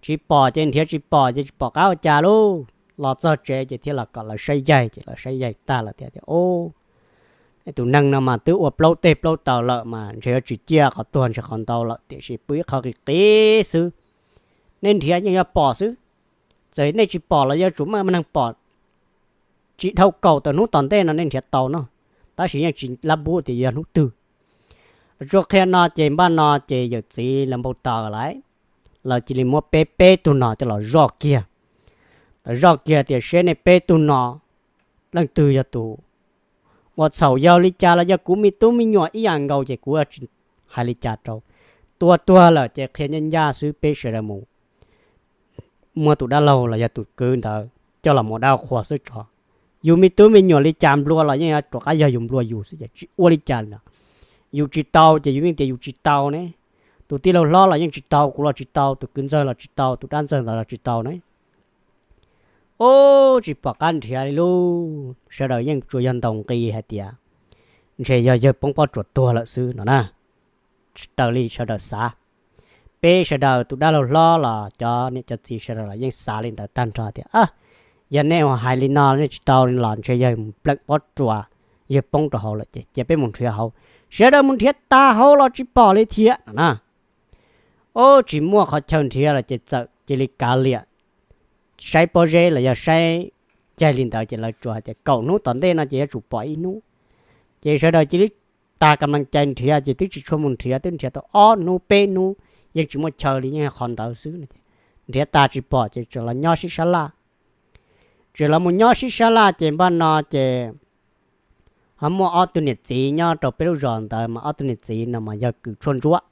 Tsis pom ces nrhiav tsis pom ces tsis pom qab ua cas lauj, los txog tsev ces thiaj los kom lawv saib yaig ces lawv saib yaig tag lawm thiaj tias, ub, tus neeg no mas twb ua plaub teg plaub taw lawm mas ntshe yuav tsis ciaj qhov tuag ntshe qhov ntau lawm tiam sis pw ib qho qis qis xwb, nej nrhiav yeej yuav pom xwb. Txawm nej tsis pom los yuav tsum muaj neeg pom tsis dhau kaum tawm hnub tom ntej no nej nrhiav tau no, tab sis yeej tsis lab npub tias yog hnub twg. Tsuas qhia no ces npaj no ces yawm txiv lawv npau taws lawm, lawv cia li muab peb peb tug no coj los zoj kiag. Lawv zoj kiag tias seb nej peb tug no leej twg yog tus ua txhaum, yog li cas los yog kuv me tub me nyuam ib yam nkaus ces kuv tsis hais li cas rau. Tua tuag lawm ces qhia ncaj ncaj xwb, peb sawv daws mus muab tus dab laug los yog tus kwv ntawd coj los mus dab qhua xwb tso. Yus me tub me nyuam li cas nplua los yeej yuav rov qab yog yus nplua yus xwb ces tsis ua li cas li. Yus tsis tau ces yus yeej tias yus tsis tau ne. Tus tij laug hlob los yeej tsis tau, kuv los tsis tau, tus kwv ntxawg los tsis tau, tus dab ntxawg ntawd los tsis tau ne. Ub, tsis pom qab nrhiav li lauj, sawv daws yeej tsuas yog ntaus nqi hais tias ntshe yog yawg poob pob tsuas tuag lawm xwb no na. Raws li sawv daws xav, peb sawv daws tus dab laug hlob los cov niam cov txiv sawv daws los yeej xav li ntawd tag nrho tias, yog nej hais li no nej tsis tau los ntshe yawg pleem pob tsuas, yawg poob rau hauv lawm ces cia peb mus nrhiav hauv. Sawv daws mus nrhiav tas hauv los tsis pom li thiab no na. Ub, tsis muaj qhov chaw nrhiav lawm ces txawm cia li kav liam saib pob zeb los yog saib caig li ntawd ces lawv tsuas hais tias kaum hnub tom ntej no ces yuav tsum pom ib hnub. Ces sawv daws cia li tag kam lees cai nrhiav ces twb tsis tshua mus nrhiav, twb nrhiav tau ob hnub peb hnub yeej tsis muaj chaw li, yeej qhov ntawd xwb no ces nrhiav tas tsis pom ces txawm los nyob sib sab laj. Txawm los mus nyob sib sab laj ces npaj no ces ho muaj ob tug niam txiv nyob rau peb lub zos ntawd mas ob tug niam txiv no mas yog kws tshuaj ntsuab.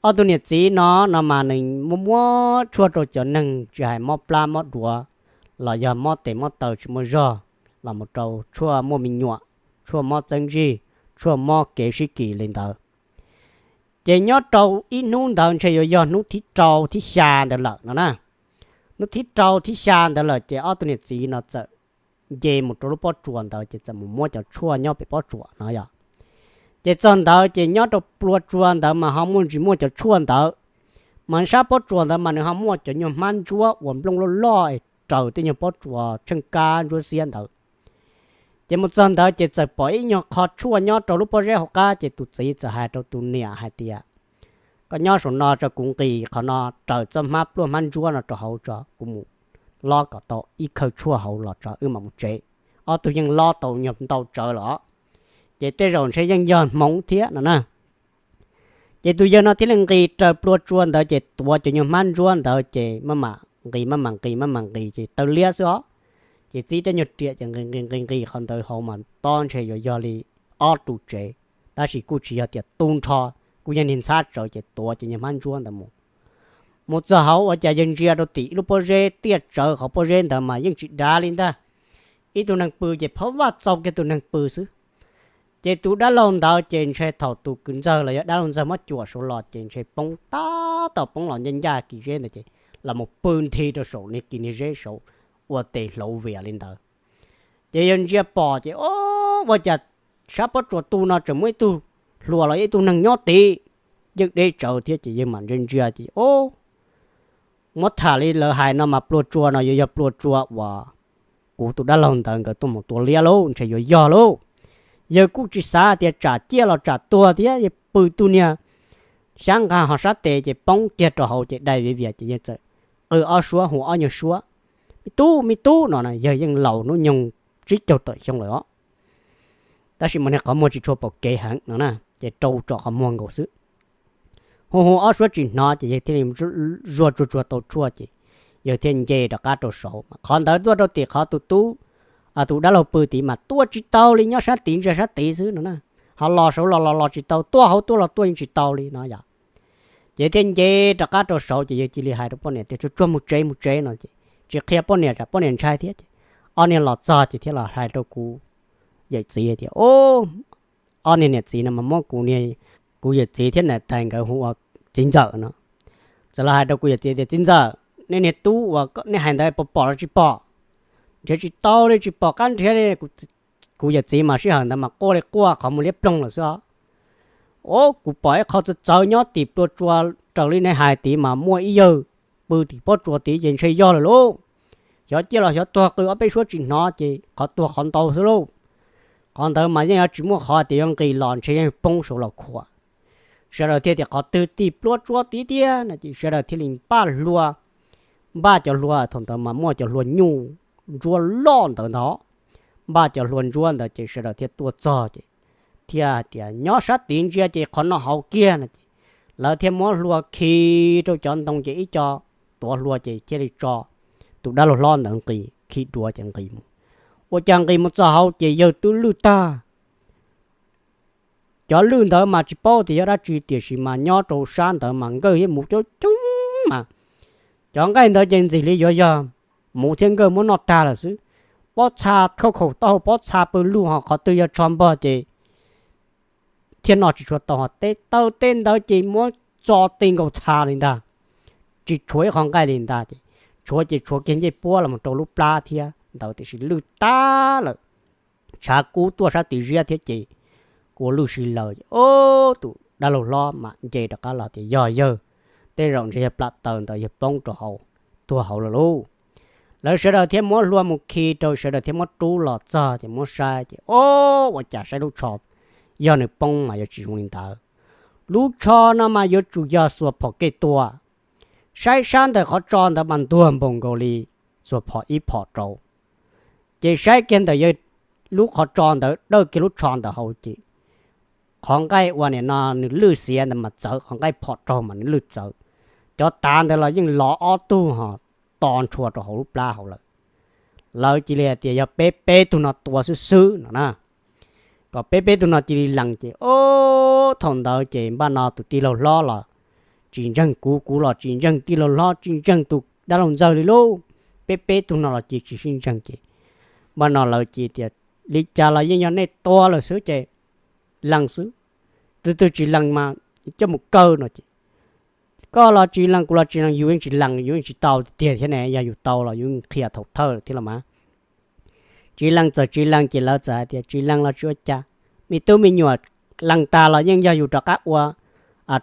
Ob tug niam txiv no no mas nws muaj muab tshuaj rau cov neeg tsis hais mob plab mob duav los yog mob tes mob taw tsis muaj zog, los mus rau tshuaj muaj me nyuam, tshuaj mob txeeb ntsig, tshuaj mob kev sib kis li ntawd. Ces nyob rau ib hnub ntawd ntshe yuav yog hnub thib rau thib xya ntawd lawm no na. Hnub thib rau thib xya ntawd lawm ces ob tug niam txiv no txawm nce mus rau lub pob tsuas ntawd ces txawm mus muab cov tshuaj nyob pem pob tsuas no yog. Ces txog ntawd ces nyob rau plua tsua ntawd mas ho muaj ntsis muaj cov tshuaj ntawd, mas sab pob tsuas ntawd mas nws ho muaj cov nyuag hmab ntsuab uas nplooj loj loj es raws tej nyuag pob tsuas tsheej kab ntsuab xiab ntawd. Ces mus txog ntawd ces txawm pom ib nyuag qho tshuaj nyob rau lub pob zeb hauv qab ces tus txiv txawm hais rau tus niam hais tias, koj nyob saum no tso kuv nqis qhov no raws txoj hmab pluaj hmab ntsuab no rau hauv tso kuv mus lob kom tau ib khawv tshuaj hauv los tso wb mam mus tsev. Ob tug yeej lob tau nyuag ntau tsawv los, ces tej zaum ntshe yeej yog hmoov thiab no na. Ces tus yawg no thiaj li nqis raws plua tsua ntawd ces tuav cov nyuag hmab ntsuab ntawd ces maj mam nqis maj mam nqis maj mam nqis ces taw liab xwb os. Ces txib tej nyuag riam ces nqis nqis nqis nqis qhov ntawd hauv mas tob ntshe yuav yog li ob ru tsev, tab sis kuj tsis yog tias tu nrho, kuj yog niag ntxhab tsawv ces tuav cov nyuag hmab ntsuab ntawd mus. Mus txog hauv ua cas yawg ntsia rau tim ib lub pob zeb tiaj tsawv, qhov pob zeb ntawd mas yeej tsis dav li ntag. Ib tug neeg pw ces phav vaj txaus kiag tus neeg pw xwb. Ces tus dab laug ntawd ces ntshe thaum tus kwv ntxawg los yog dab laug ntxawg muab cuam saud los ces ntshe poob tab tom poob los ncaj ncaj kis zeb ntawd ces los mus pw nthi rau saum niag kis niag zeb saud ua tes hlauv vias li ntawd. Ces yawg ntsia pom ces o, ua cas sab pob tsuas tu no tseem muaj ib tug hluas los yog ib tug neeg nyob tid, yeej deb tsawv thiab ces yawg mam ntsia ntsia ces o, muab tham li lawv hais no mas plua tsua no yuav yog plua tsua uas kuv tus dab laug ntawd nkawd tuaj mus tua liab lauj, ntshe yuav yog lauj. Yawg kuj tsis xav tias tsam ciaj los tsam tuag thiab, yawg pw tug niag xyab nqa ho sab tes ces poob kiag rau hauv ces dai viav vias ces yawg txawm qw ob suab hu ob nyuag suab, me tub me tub no na, yawg yeej laus hnub nyoog tsib caug tawm xyoo lawm os. Tab sis mas niag qhov muag tsis tshua pom kev heev no na, ces rau tsom qhov muag nkaus xwb. Hu hu ob suab tsis hnov ces yawg thiaj li zuag tsuag tsuag tau tshuaj ces yawg thiaj nce rov qab rau saud. Qhov ntawd tuaj rau tim qhov tus tub, tus dab laug pw tid mas tuaj tsis tau li, nyob sab tid ntsia sab tid xwb no na. Ho los saud los los los tsis tau, tuaj hauv tuaj los tuaj yeej tsis tau li no yom. Ces thiaj nce rov qab rau saud ces yawg cia li hais rau poj niam tias tsuag tsuag mus tsev mus tsev no ces tsis qhia poj niam tsam poj niam ntshai thiab ces ob niag los txog ces thiaj los hais rau kuv yawm txiv tias, ob niag niam txiv no mas muab kuv, kuv yawm txiv thiab niam tais nkawd hu ua txiv ntxawm no. Txawm los hais rau kuv yawm txiv tias txiv ntxawm, nej niag tub uas nej hais ntawd puas pom los tsis pom? Nrhiav tsis tau li, tsis pom qab nrhiav li. Kuv yawm txiv mas sij hawm ntawd mas quaj li quaj qhov muag liab ploog lawm xwb os. O, kuv pom ib qho txawv txawv nyob tim plua tsua raws li nej hais tid mas muaj ib yawg pw tim pob tsuas tid ces ntshe yog lawm lauj. Xyov ciaj los xyov tuag, qw ob peb suab tsis hnov ces qhov tuag qhov ntau xwb lauj. Qhov ntawd mas yeej yuav tsis muaj qhov tias yuav nqis los, ntshe yeej poob saud los khuam. Sawv daws thiaj tias qhov twg tim plua tsua tid tiag no ces sawv daws thiaj li npaj hlua, npaj cov hlua, thaum ntawd mas muaj cov hlua nyuj ntsuab loj ntawd ntag. Npaj cov hlua ntsuab ntawd ces sawv daws thiaj tuaj txog ces thiaj hais tias nyob sab tid ntsia ces qhov no hauv kiag no ces lawv thiaj muab hlua khi rau cov ntoo ces ib co tuav hlua ces thiaj li tso tus dab laug hlob ntawd nqis khi duav ces nqis mus. Ua cas nqis mus txog hauv ces yawg twb lwj tag. Cov lwj ntawd mas tsis paub tias yog dab tsi tiam sis mas nyob rau sab ntawd mas nkawj thiab muv coob coob mas cov nqaij ntawd ces ntxim li yuav yog muv thiab nkawj muab noj tag lawm xwb. Pob txha khauj khaum taub hau pob txha pw lug ho qhov twg yog tsho npog ces thiaj noj tsis tshua tau, ho teb taw tej ntawd ces muab txo ti nkaus txha li ntag. Tsis tshuav ib qho nqaij li ntag ces tshuav ces tshuav kiag ncej puab los mus rau lub plab thiab ntawd tiam sis lwj tag lawm. Tshav kub tuaj sab tid ziab thiab ces ua lwj si lawm. Ub, tus dab laug hlob mam nce rov qab los tias yog yawg, tej zaum ntshe yog plam taws ntawd yawg poob rau hauv, tuag hauv lawm lauj. Lawv sawv daws thiaj muab hlua mus khi rau, sawv daws thiaj muab rub los txog ces muab saib ces ub, ua cas saib lub tsho yog nws poob mas yuav tsis zoo li ntawd. Lub tsho no mas yuav tsum yog xuas phom kej tua. Saib sab ntawm qhov tso ntawd mas ntuag npaum nkaus li xuas phom ib phom rau. Ces saib kiag ntawm yawg lub qhov tso ntawd dawj kiag lub tsho ntawd hauv ces qhov nqaij ua nim no nws lwj xiav ntawd mas txawv, qhov nqaij phom raug mas nws lwj txawv. Cov tav ntawd los yeej lov ob tug ho to ntshua rau hauv lub plab hauv lawm. Lawv cia li hais tias yog peb peb tug no tua xwb xwb no na, kom peb peb tug no cia li lees ces ub, thaum ntawd ces npaj no tus tij laug hlob los tsis ntseeg kuv, kuv los tsis ntseeg tij laug hlob, tsis ntseeg tus dab laug ntxawg li lauj. Peb peb tug no los cia tsis sib ntseeg ces npaj no lawv cia tias li cas los yeej yog nej tua lawm xwb ces lees xwb. Tus twg tsis lees mas coj mus kaw no ces, koj los tsis lees, kuv los tsis lees, yus yeej tsis lees, yus yeej tsis tau tiag thiab ne. Yog yus tau los yus qhia thaum thawj thiab los mas. Tsis lees txawm tsis lees ces lawv txawm hais tias tsis lees los tsis ua cas, me tub me nyuam lees tas los yeej yog yus rov qab ua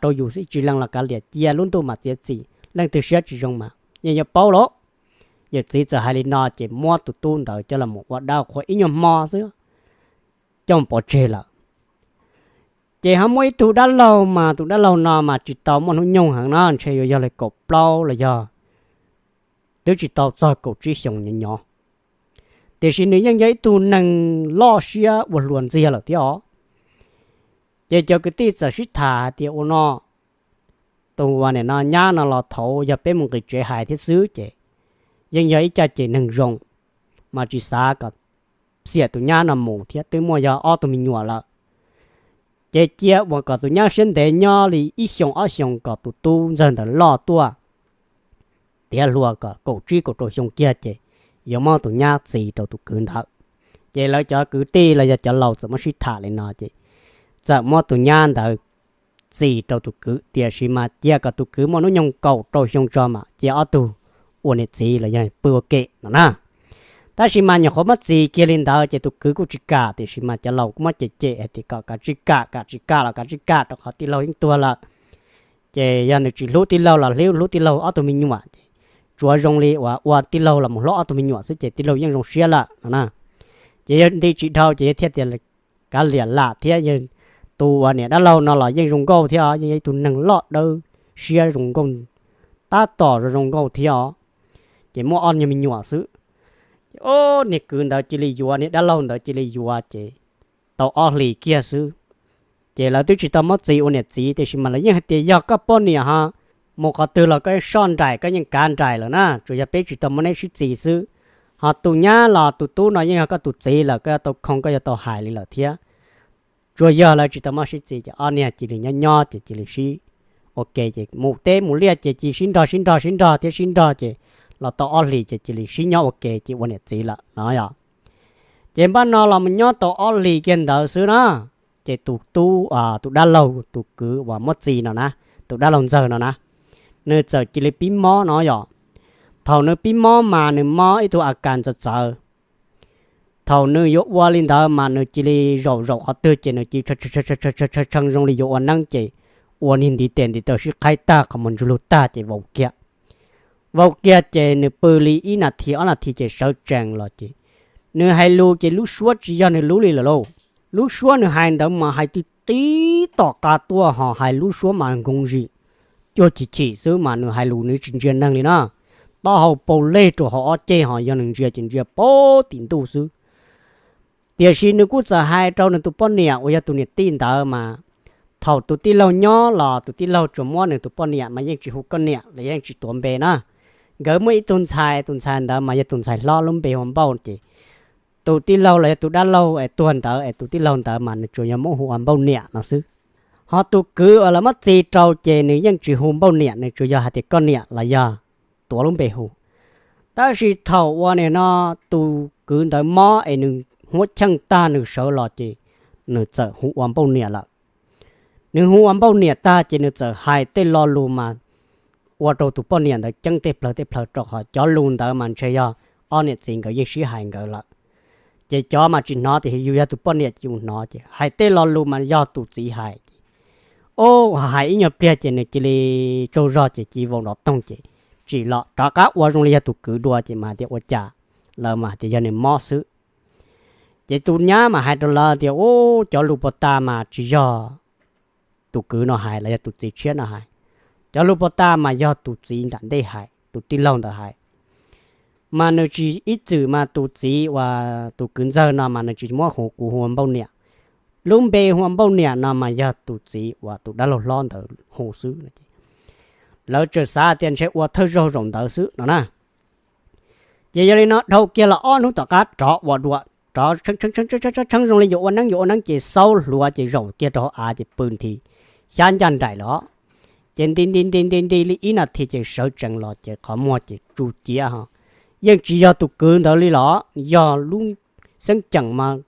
rau yus xwb, tsis lees los kav liam, cia lub ntuj mas txiav txim, leej twg siab tsis zoo mas yeej yuav paub lauj. Yawm txiv txawm hais li no ces muab tus tub ntawd coj los mus ua dab qhua ib nyuag hmo xwb coj pov tseg lawm. Ces ho muaj ib tug dab laug mas tus dab laug no mas tsis tau muaj hnub nyoog heev no, ntshe yuav yog li kaum plaub los yog twb tsis tau txog kaum tsib xyoos nyob nyob, tiam sis nws yeej yog ib tug neeg loj siab ua hluas ntxiag lawm thiab os. Ces cov kwv tij txawm sib tham hais tias ua no, tus uas nim no nyab no los thaum yog peb mus nqis tsev hais thiab xwb ces yeej yog ib caj ces neeg zoo, mas tsis xav kom xiam tus nyab no mus thiab, twb muaj yog ob tug me nyuam lawm. Ces cia uas kom tus nyab siab ntev nyob li ib xyoos ob xyoos kom tus tub ntxawg ntawd loj tuaj tiav hluas kom kaum tsib kaum rau xyoo kiag ces yuav muab tus nyab txis rau tus kwv ntawd. Ces lawv cov kwv tij los yog cov laus txawm muab sib tham li no ces txawm muab tus nyab ntawd txis rau tus kwv, tiam sis mas cia kom tus kwv muaj hnub nyoog kaum rau xyoo tso mas cia ob tug ua niam txiv los yog pw ua ke no na. Tab sis mas nyuam qhuav muab txis kiag li ntawd ces tus kwv kuj tsis kam, tiam sis mas cov laus kuj muab cem cem hais tias kom kav tsij kam, kav tsij kam los kav tsij kam rau qhov tij laug yeej tuag lawm. Ces yog nws tsis hlub tij laug los hlub, hlub tij laug ob tug me nyuam ces tsuav zoo li uas ua tij laug los mus hlub ob tug me nyuam xwb ces tij laug yeej zoo siab lawm no na. Ces yog nti tsis dhau ces yog thiaj tias kav liam lam thiab, yog tus uas niam dab laug no los yeej zoo nkauj thiab, yeej yog ib tug neeg loj dawb siab zoo nkauj, tab tom zoo zoo nkauj thiab os. Ces muaj ob nyuag me nyuam xwb. Ces niag kwv ntawd cia li yuav, niag dab laug ntawd cia li yuav ces tau ob hlis kiag xwb. Ces lawv twb tsis tau muab txis ua niam txiv, tiam sis mas lawv yeej hais tias yog koj poj niam ho mus qhov twg los koj yeej soj nraim, koj yeej kav nraim lawm na, tsuas yog peb tsis tau muab neb sib txis xwb. Ho tus nyab los tus tub no yeej yog koj tus txiv lawm, koj yuav tau khoo, koj yuav tau hais li lawm thiab. Tsuas yog lawv tsis tau muab sib txis ces ob niag cia li nyob nyob ces cia li sib ua ke, ces mus teb mus liaj ces cia li sib nrog sib nrog sib nrog thiab sib nrog ces los tau ob hlis ces cia li sib nyob ua ke ces ua niam txiv lawm no yom. Ces npaj no los mus nyob tau ob hlis kiag ntawd xwb na, ces tus tub, tus dab laug tus kwv uas muab txis no na, tus dab laug ntxawg no na, nws txawm cia li pib mob no yom. Thaum nws pib mob mas nws mob ib tug a kas txawv txawv. Thaum nws yuav ua li ntawd mas nws cia li zaum zaum qhov twg ces nws cia li tshee zoo li yuav ua neeb ces ua niag ntiv tes ntiv taw sib qhaib tag, qhov muag ntsuj lug tag ces vau kiag. Vau kiag ces nws pw li ib nas this ob nas this ces sawv tsees los ces nws hais lus ces lub suab tsis yog nws lub li lawm lauj. Lub suab nws hais ntawd mas hais tib tom qab tuaj ho hais lub suab mas nkoos zim, cuag chim chim xwb mas nws hais lus nws tsis ntsia neeg li na. Taub hau paug leg rau hauv ob ceg ho yog nws ntsia ces ntsia paug tim ntuj xwb. Tiam sis nws kuj txawm hais rau nws tus poj niam uas yog tus niam tij ntawd mas thaum tus tij laug nyob los tus tij laug tsuas muab nws tus poj niam mas yeej tsis hu koj niam los yeej tsis tuav npe na. Nkawd muaj ib tug ntxhais, tus ntxhais ntawd mas yog tus ntxhais hlob lub npe hu ua Npauj ces tus tij laug los yog tus dab laug es tuag ntawd es tus tij laug ntawd mas nws tsuas yog muab hu ua Npauj niam no xwb. Ho tus kwv uas lawv muab txis rau ces nws yeej tsis hu Npauj niam, nws tsuas yog hais tias koj niam los yog tuav lub npe hu. Tab sis thaum uas nim no tus kwv ntawd mob es nws huab cheej tag nws sawv los ces nws txawm hu ua Npauj niam lawm. Nws hu ua Npauj niam tag ces nws txawm hais tej lo lus mas ua rau tus poj niam ntawd ceeb tej plawg tej plawg, rau qhov cov lus ntawd mas ntshe yog ob niam txiv nkawd yeej sib hais nkawd lawm. Ces cov mas tsis hnov tiam sis yus yog tus poj niam ces yus hnov, ces hais tej lo lus mas yog tus txiv hais ces, o, hais ib nyuag pliag ces nws cia li tsaug zog ces cia li vau nrov toog ces tsim los rov qab ua zoo li yog tus kwv dua ces mas hais tias ua cas, lawv mas hais tias yog nws mob xwb. Ces tus nyab mas hais rau lawv tias, u, cov lus puag ta mas tsis yog tus kwv no hais los yog tus txiv tshiab no hais. Cov lus puag ta mas yog tus txiv nram ntej hais, tus tij laug ntawd hais. Mas nws tsis ib txwm mas tus txiv uas tus kwv ntxawg no mas nws tsis muab hu, kuv hu ua Npauj niam. Lub npe hu ua Npauj niam no mas yog tus txiv uas tus dab laug hlob ntawd hu xwb. Lawv txawm xav tias ntshe ua thawj zaug zaum ntawd xwb no na. Ces yog li no dhau kiag los ob hnub tom qab rov ua dua, rov tshee zoo li yuav ua neeb yuav ua neeb ces xaub hluav ces zaum kiag rau hauv av ces pw nthi xyab ncaj nraim los. Ces nti nti nti nti nti li ib nas this ces sawv tsees los ces qhov muag ces tsu ciav ho yeej tsis yog tus kwv ntawd li los, yog lub xeeb ceem mas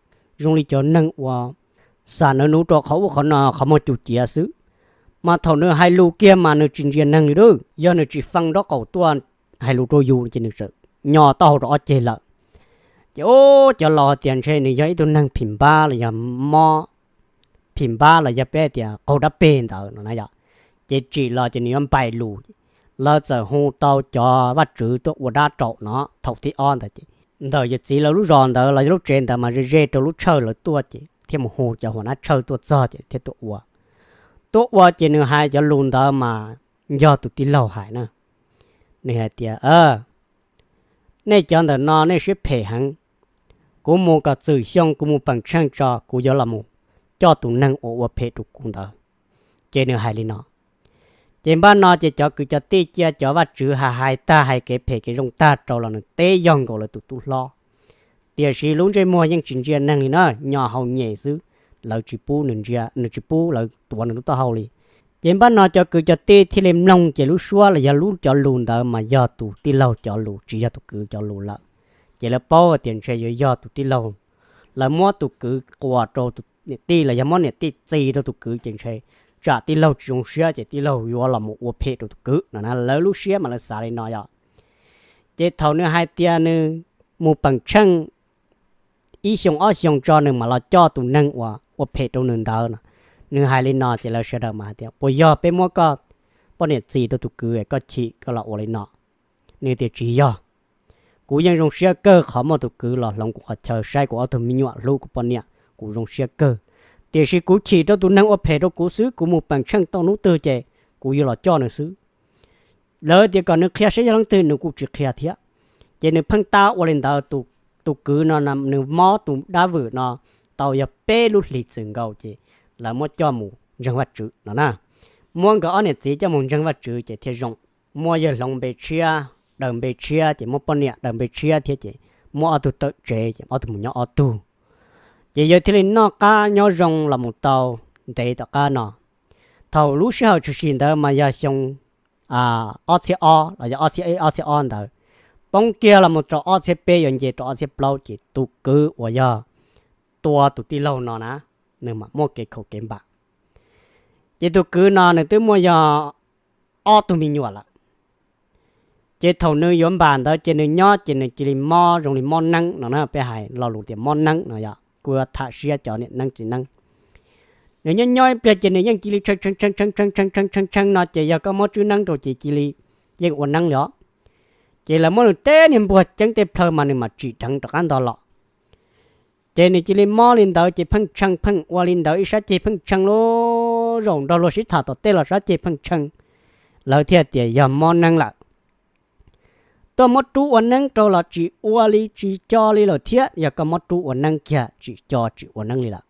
zoo li cov neeg uas xam nws nuv rau qhov ub qhov no qhov muag cum ciav xwb. Mas thaum nws hais lus kiag mas nws tsis ntsia neeg li lawm, yog nws tsis fee nraub qaum tuaj hais lus rau yus ces nws txawm nyo taub hau rau ob ceg lawm. Ces ub, cov laus hais tias ntshe nws yog ib tug neeg phim npab los yog mob phim npab los yog peb tias qaug dab peg ntawd no na yom. Ces tsim los ces nws yuav npaim lus, lawv txawm hu tau cov vaj tswv tuaj ua dab rau no thaum thib ob ntawd ces ntawm yawm txiv lawv lub zos ntawd los yog lub tsev ntawd mas ze ze rau lub tshawj lawv tuaj ces thiaj mus hu cov huas nab tshawj tuaj txog ces thiaj tuaj ua. Tuaj ua ces nws hais cov lus ntawd mas yog tus tij laug hais na. Nws hais tias, nej cov ntawm no nej siab phem heev. Kuv mus kom txwm xyoo kuv mus peem tsheej tso kuv yuav los mus coj tus neeg uas ua phem rau kuv ntawd. Ces nws hais li no. Ces npaj no ces cov kwv cov tij cia cov vaj tswv hais hais tag hais kev phem kev zoo tag rau los nws teb yog nkaus lawv tus tub hlob. Tiam sis lub ntsej muag yeej tsis ntsia neeg li na, nyo hau nyem xwb, lawv tsis pub nws ntsia, nws tsis pub lawv tuav nws lub taub hau li. Ces npaj no cov kwv cov tij thiaj li mloog ces lub suab los yog lub cov lus ntawd mas yog tus tij laug cov lus tsis yog tus kwv cov lus lawm. Ces lawv paub tias ntshe yuav yog tus tij laug, lawv muab tus kwv quas rau tus niam tij los yog muab niam tij txis rau tus kwv ces ntshe tsam tij laug tsis zoo siab ces tij laug yuav los mus ua phem rau tus kwv no na, lawv lub siab mas lawv xav li no yom. Ces thaum nws hais tias nws mus peem tsheej ib xyoo ob xyoo tso nws mam los coj tus neeg uas ua phem rau nws ntawd no. Nws hais li no ces lawv sawv daws mas hais tias puas yog peb muab koj poj niam txis rau tus kwv koj chim koj los ua li no? Nws tias tsis yog, kuv yeej zoo siab kawg qhov muaj tus kwv los hloov kuv qhov chaw saib kuv ob tug me nyuam hlub kuv poj niam, kuv zoo siab kawg. Tiam sis kuv chim rau tus neeg ua phem rau kuv xwb, kuv mus peem tsheej tau hnub twg ces kuv yuav los coj nws xwb. Lawv tias kom nws qhia saib yog leej twg nws kuj tsis qhia thiab. Ces nws pheej tab ua li ntawd, tus kwv no nws mob tus dab vwm no tau yog peb lub hlis txwm nkaus ces lawv muab coj mus ntseeg Vajtswv no na. Muab nkawd ob niam txiv coj mus ntseeg Vajtswv ces thiaj zoo. Muaj yawg hloov npe tshiab, daws npe tshiab ces muaj poj niam daws npe tshiab thiab ces muaj ob tug tawm tsev ces ob tug mus nyob ob tug. Ces yawg thiaj li noj qab nyob zoo los mus tau ntev tom qab no. Thaum lub sij hawm tshwm sim ntawd mas yog xyoo ob txhiab ob los yog ob txhiab ib ob txhiab ob ntawd, poob kiag los mus rau ob txhiab peb yuav nce rau ob txhiab plaub ces tus kwv uas yog tua tus tij laug no na, nws mam muaj kev khaum kev npam. Ces tus kwv no nws twb muaj yog ob tug me nyuam lawm. Ces thaum nws yuav npam ntawd ces nws nyob ces nws cia li mob zoo li mob neeb no na, peb hais lo lus tias mob neeb no yog kuj tham siab cov niam neeb txiv neeb. Nws nyob nyob ib pliag ces nws yeej cia li tshee tshee tshee tshee tshee tshee tshee tshee tshee no ces yog koj muab tswb neeb rau ces cia li yeej ua neeb li os. Ces lawv muab nws teb niag npuag ceeb tej plhaw mas nws mam tsim dheev rov qab nto los. Ces nws cia li mob li ntawd ces pheej tshee pheej ua li ntawd ib sab ceg pheej tshee lub zaum nrog luag sib tham tom tej los sab ceg pheej tshee. Lawv thiaj tias yog mob neeb lawm. Tuaj muab rub ua neeb rau los tsis ua li tsis co li lawm thiab, yog koj muab rub ua neeb kiag tsis co tsis ua neeb li lawm.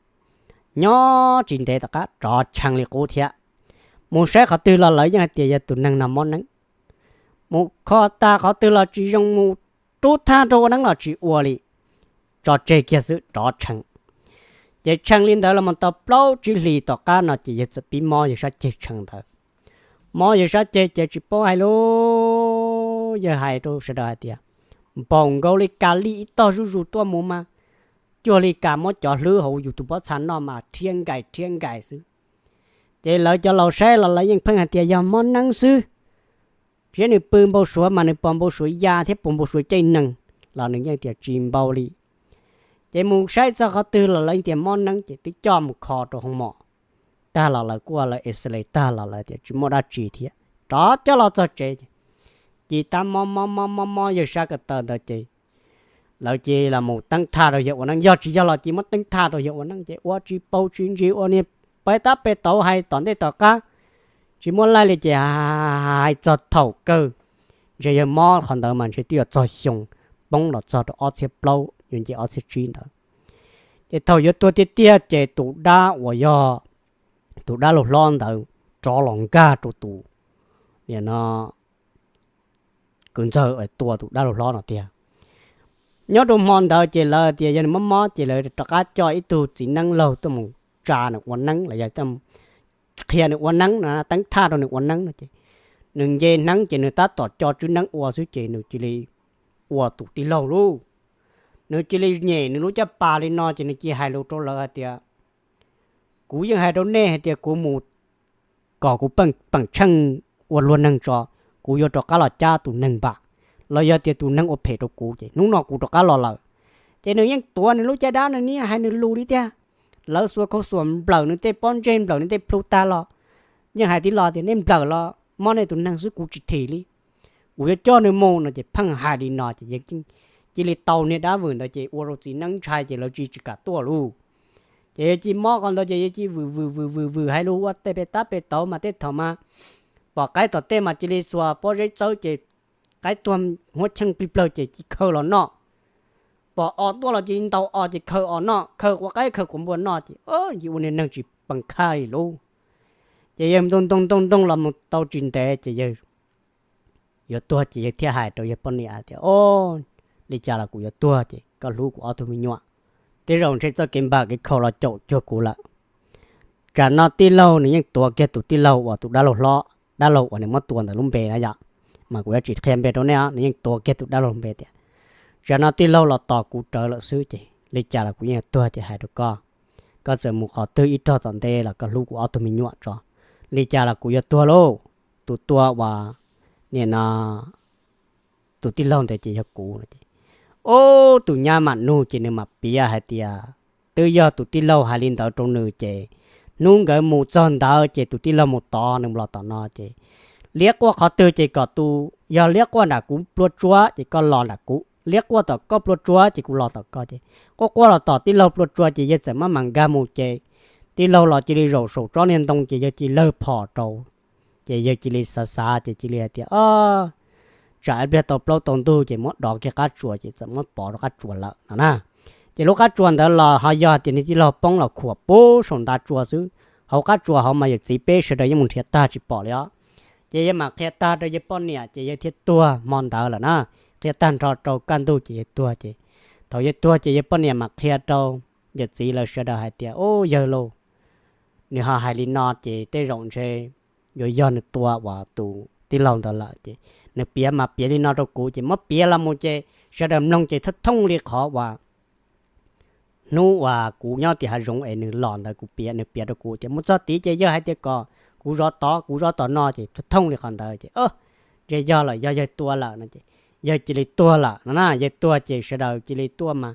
Nyob tsis ntev tom qab rov tshee li qub thiab. Mus saib qhov twg los lawv yeej hais tias yog tus neeg no mob neeb. Mus kho tag qhov twg los tsis zoo, mus rub thaj rau ua neeb los tsis ua li, tso tseg kiag xwb rov tshee. Ces tshee li ntawd los mus tau plaub tsib hlis tom qab no ces yawg txawm pib mob yawg sab ceg tshee ntawd. Mob yawg sab ceg ces tsis paub hais lus, yawg hais rau sawv daws hais tias npaum nkaus li kas lij ib tog zuj zus tuaj mus mas cuag li kas muab cov hlwb hauv yus tus pob txha noj mas rhiab nkais rhiab nkais xwb. Ces lawv cov laus saib los lawv yeej pheej hais tias yog mob neeb xwb. Saib nws pw npau suav mas nws pom npau suav ya thiab pom npau suav caij neeg los nws yeej tias tsis npau li. Ces mus saib txog qhov twg los lawv tias mob neeb ces twb coj mus kho rau hoo mom tag los lawv kuj ua lawv X-ray tag los lawv tias tsis muaj dab tsi thiab rov coj los txog tsev. Ces tab mob mob mob mob mob yawg sab ko taw ntawd ces lawv cia li los mus teeb thaj rau yawg ua neeb, yog tsis yog los cia li muab teeb thaj rau yawg ua neeb ces ua tsis paub tsis ntsis ua niag peb tab peb tauv hais tom ntej tom qab tsis muaj laij li ces hais txog thaum kawg ntshe yawg mob qhov ntawd mas ntshe twb yuav txog xyoo, poob los txog rau ob txhiab plaub yuav nce ob txhiab tsib ntawd. Ces thaum yuav tuag tiag tiag ces tus dab uas yog tus dab laug hlob ntawd rov los nkag rau tus, no, kwv ntxawg tua tus dab laug hlob no tiag. Nyob rau hmo ntawd ces lawv tias yog nws mob mob ces lawv rov qab coj ib tug txiv neeb laug tuaj mus tsa nws ua neeb los yog qhia nws ua neeb no, teeb thaj rau nws ua neeb no ces nws nce hneeb ces nws tab tom co tswb neeb ua xwb ces nws cia li ua tus tij laug lauj. Nws cia li nyem nws lub caj pas li no ces nws cia li hais lus rau lawv hais tias Kuv yeej hais rau nej hais tias kuv mus kom kuv peem tsheej ua luag neeg tso, kuv yuav rov qab los cab tus neeg npam, los yog tias tus neeg ua phem rau kuv ces hnub no kuv rov qab los lawm. Ces nws yeej tuav nws lub caj dab no niaj hais nws lus li tiag. Lawv xuas khau xuam nplawm nws tej pob ntseg nplawm nws tej plhu tag los yeej hais tib lo tias nej nplawm los mob nej tus neeg xwb kuv tsis thim li. Kuv yuav coj nws mus no ces pheej hais li no ces yawg cia li tau niag dab vwm ntawd ces ua rau txiv neeb ntshai ces lawv cia li tsis kam tuaj lauj. Ces yawg cia li mob qhov ntawd ces yawg cia li vwm vwm vwm vwm vwm hais lus ua tej pem tab pem tauv mas tej thaum mas pom qaib tom tej mas cia li xuas pob zeb txawb ces qaib tuag huab cheej plig plawg ces cia li khaws los noj. Pom os tuaj los cia li ntaus os ces khaws os noj, khaws quav qaib khaws quav npua noj ces cia li ua niag neeg tsis peem khaj li lauj. Ces yawg ntoo ntoo ntoo ntoo los mus tau tsis ntev ces yawg yuav tuag ces yawg thiaj hais rau yawg poj niam tias, O, li cas los kuv yuav tuag ces koj hlub kuv ob tug me nyuam. Tej zaum ntshe txoj kev npam kev khaum los caum cuag kuv lawm. Tsam no tij laug nws yeej tuav kiag tus tij laug uas tus dab laug hlob, dab laug uas nws muab tua ntawm lub npe na yom, mas kuv yuav tsis qhia npe rau nej, nws yeej tuav kiag tus dab laug npe tias, Tsam no tij laug los tos kuv rawv lawm xwb ces li cas los kuv yeej yuav tuag ces hais rau koj, koj txawm mus qhov twg ib rog tom ntej los koj hlub kuv ob tug me nyuam tso. Li cas los kuv yuav tuag lauj. Tus tua uas nim no tus tij laug ntawd ces yog kuv. Ub, tus nyab mam nug ces nws mam piav hais tias twb yog tus tij laug hais li ntawd rau nws ces hnub nkawd mus txog ntawd ces tus tij laug mus tod nws los tom no ces liab quaj qhov twg ces kom tus, yog liab quaj nram kuv plua tsuab ces koj los nram kuv, liab quaj tom koj plua tsuab ces kuv los tom koj ces quaj quaj los tom tij laug plua tsuab ces yawg txawm maj mam nkag mus ces tij laug los cia li zaum saum tsob niag ntoo ces yawg cia li lawg phom rau. Ces yawg cia li xav xav ces cia li hais tias, O, tsam ib pliag tau plaub tau ntug ces muab dov kiag qab tsuas ces txawm muab pov rau qab tsuas lawm no na. Ces lub qab tsuas ntawd los ho yog tias niag tij laug poob los khuam puag saum ntav tsua xwb, hauv qab tsuas hauv mas yawm txiv peb sawv daws yeej mus nrhiav tag tsis pom li os. Ces yawg mam qhia tag rau yawg poj niam ces yawg thiaj tuag hmo ntawd lawm na. Qhia tag nrho rau kaj ntug ces yawg tuag ces thaum yawg tuag ces yawg poj niam mam qhia rau yawm txiv lawv sawv daws hais tias, Ub, yawg lauj, nws ho hais li no ces tej zaum ntshe yuav yog nws tua uas tus tij laug ntawd lawm ces nws piav mas piav li no rau kuv ces muab piav los mus ces sawv daws mloog ces thooj thooj li qhov uas hnub uas kuv nyob tim hav zoov es nws los ntawd kuv piav, nws piav rau kuv tias mus txog tid ces yawg hais tias kom kuv zov tod kuv zov tom no ces thooj thooj li qhov ntawd ces ntshe yog lawm, yog yawg tua lawm no ces yawg cia li tuag lawm no na. Yawg tuag ces sawv daws cia li tuaj mas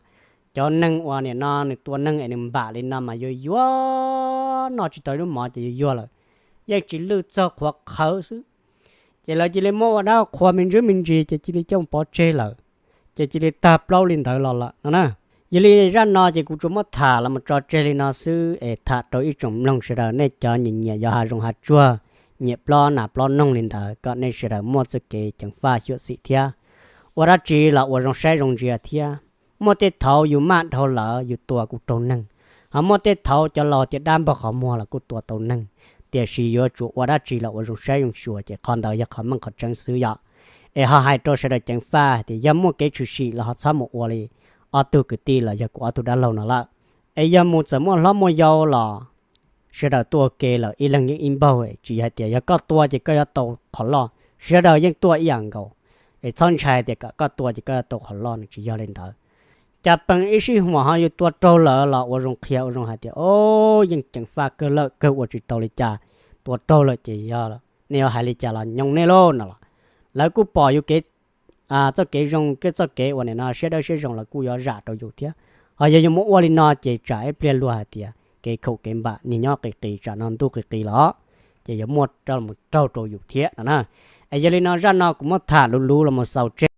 cov neeg uas nim no nws tua neeg es nws npam li no mas yuag yuag noj tsis tau ib lub mov ces yuag yuag lawm, yeej tsis lwj txog qhuav qhawv xwb. Ces lawv cia li muab ua dab qhua me ntsis me ntsis ces cia li coj pov tseg lawm, ces cia li tag plaub li ntawd los lawm no na. Yog li zaj no ces kuv tsuas muab tham los mus tso tseg li no xwb es tham rau ib tsoom mloog sawv daws nej cov nyiam nyiam yos hav zoov hav tsuag, nyiam plob nas plob noog li ntawd kom nej sawv daws muaj txoj kev ceev faj xyuam xim thiab. Ua dab tsi los ua zoo saib zoo ntsia thiab. Muaj tej thaum yus maj dhau lawm yus tua kuj raug neeg, ho muaj tej thaum cov laus tias dab npog qhov muag los kuj tua tau neeg. Tiam sis yuav tsum ua dab tsi los ua zoo saib zoo xyuas ces qhov ntawd yog qhov meej qhov tseeb xwb yom. Es ho hais rau sawv daws ceev faj tias yog muaj kev tshwm sim los ho txhob mus ua li ob tug kwv tij los yog kuv ob tug dab laug no lawm. Es yog mus txawm muaj hlob muaj yau los sawv daws tuaj ua ke lawm ib leeg yeej ib npaug, tsis yog hais tias yog koj tua ces koj yuav tau qhov loj, sawv daws yeej tuaj ib yam nkaus. Es txhob ntshai tias kom koj tua ces koj yuav tau qhov loj no tsis yog li ntawd. Cas peem ib sij huam ho yus tua raug lawm los ua zoo qhia ua zoo hais tias o, yeej ceev faj kawg lawm kawg ua tsis tau li cas, tua raug lawm ces yog nej yuav hais li cas los nyoo nej lauj no los lawv kuj pom yus kev, txoj kev zoo, txoj kev uas nim no siab dawb siab zoo lawv kuj yuav zam rau yus thiab. Ho yog yus muab ua li no ces tsam ib pliag luag hais tias kev khaum kev npam niag nyob qis qis tsam no ntuj qis qis los ces yuav muaj rau mus raug rau yus thiab no na. Es yog li no zaj no kuv muab tham luv luv los mus xaus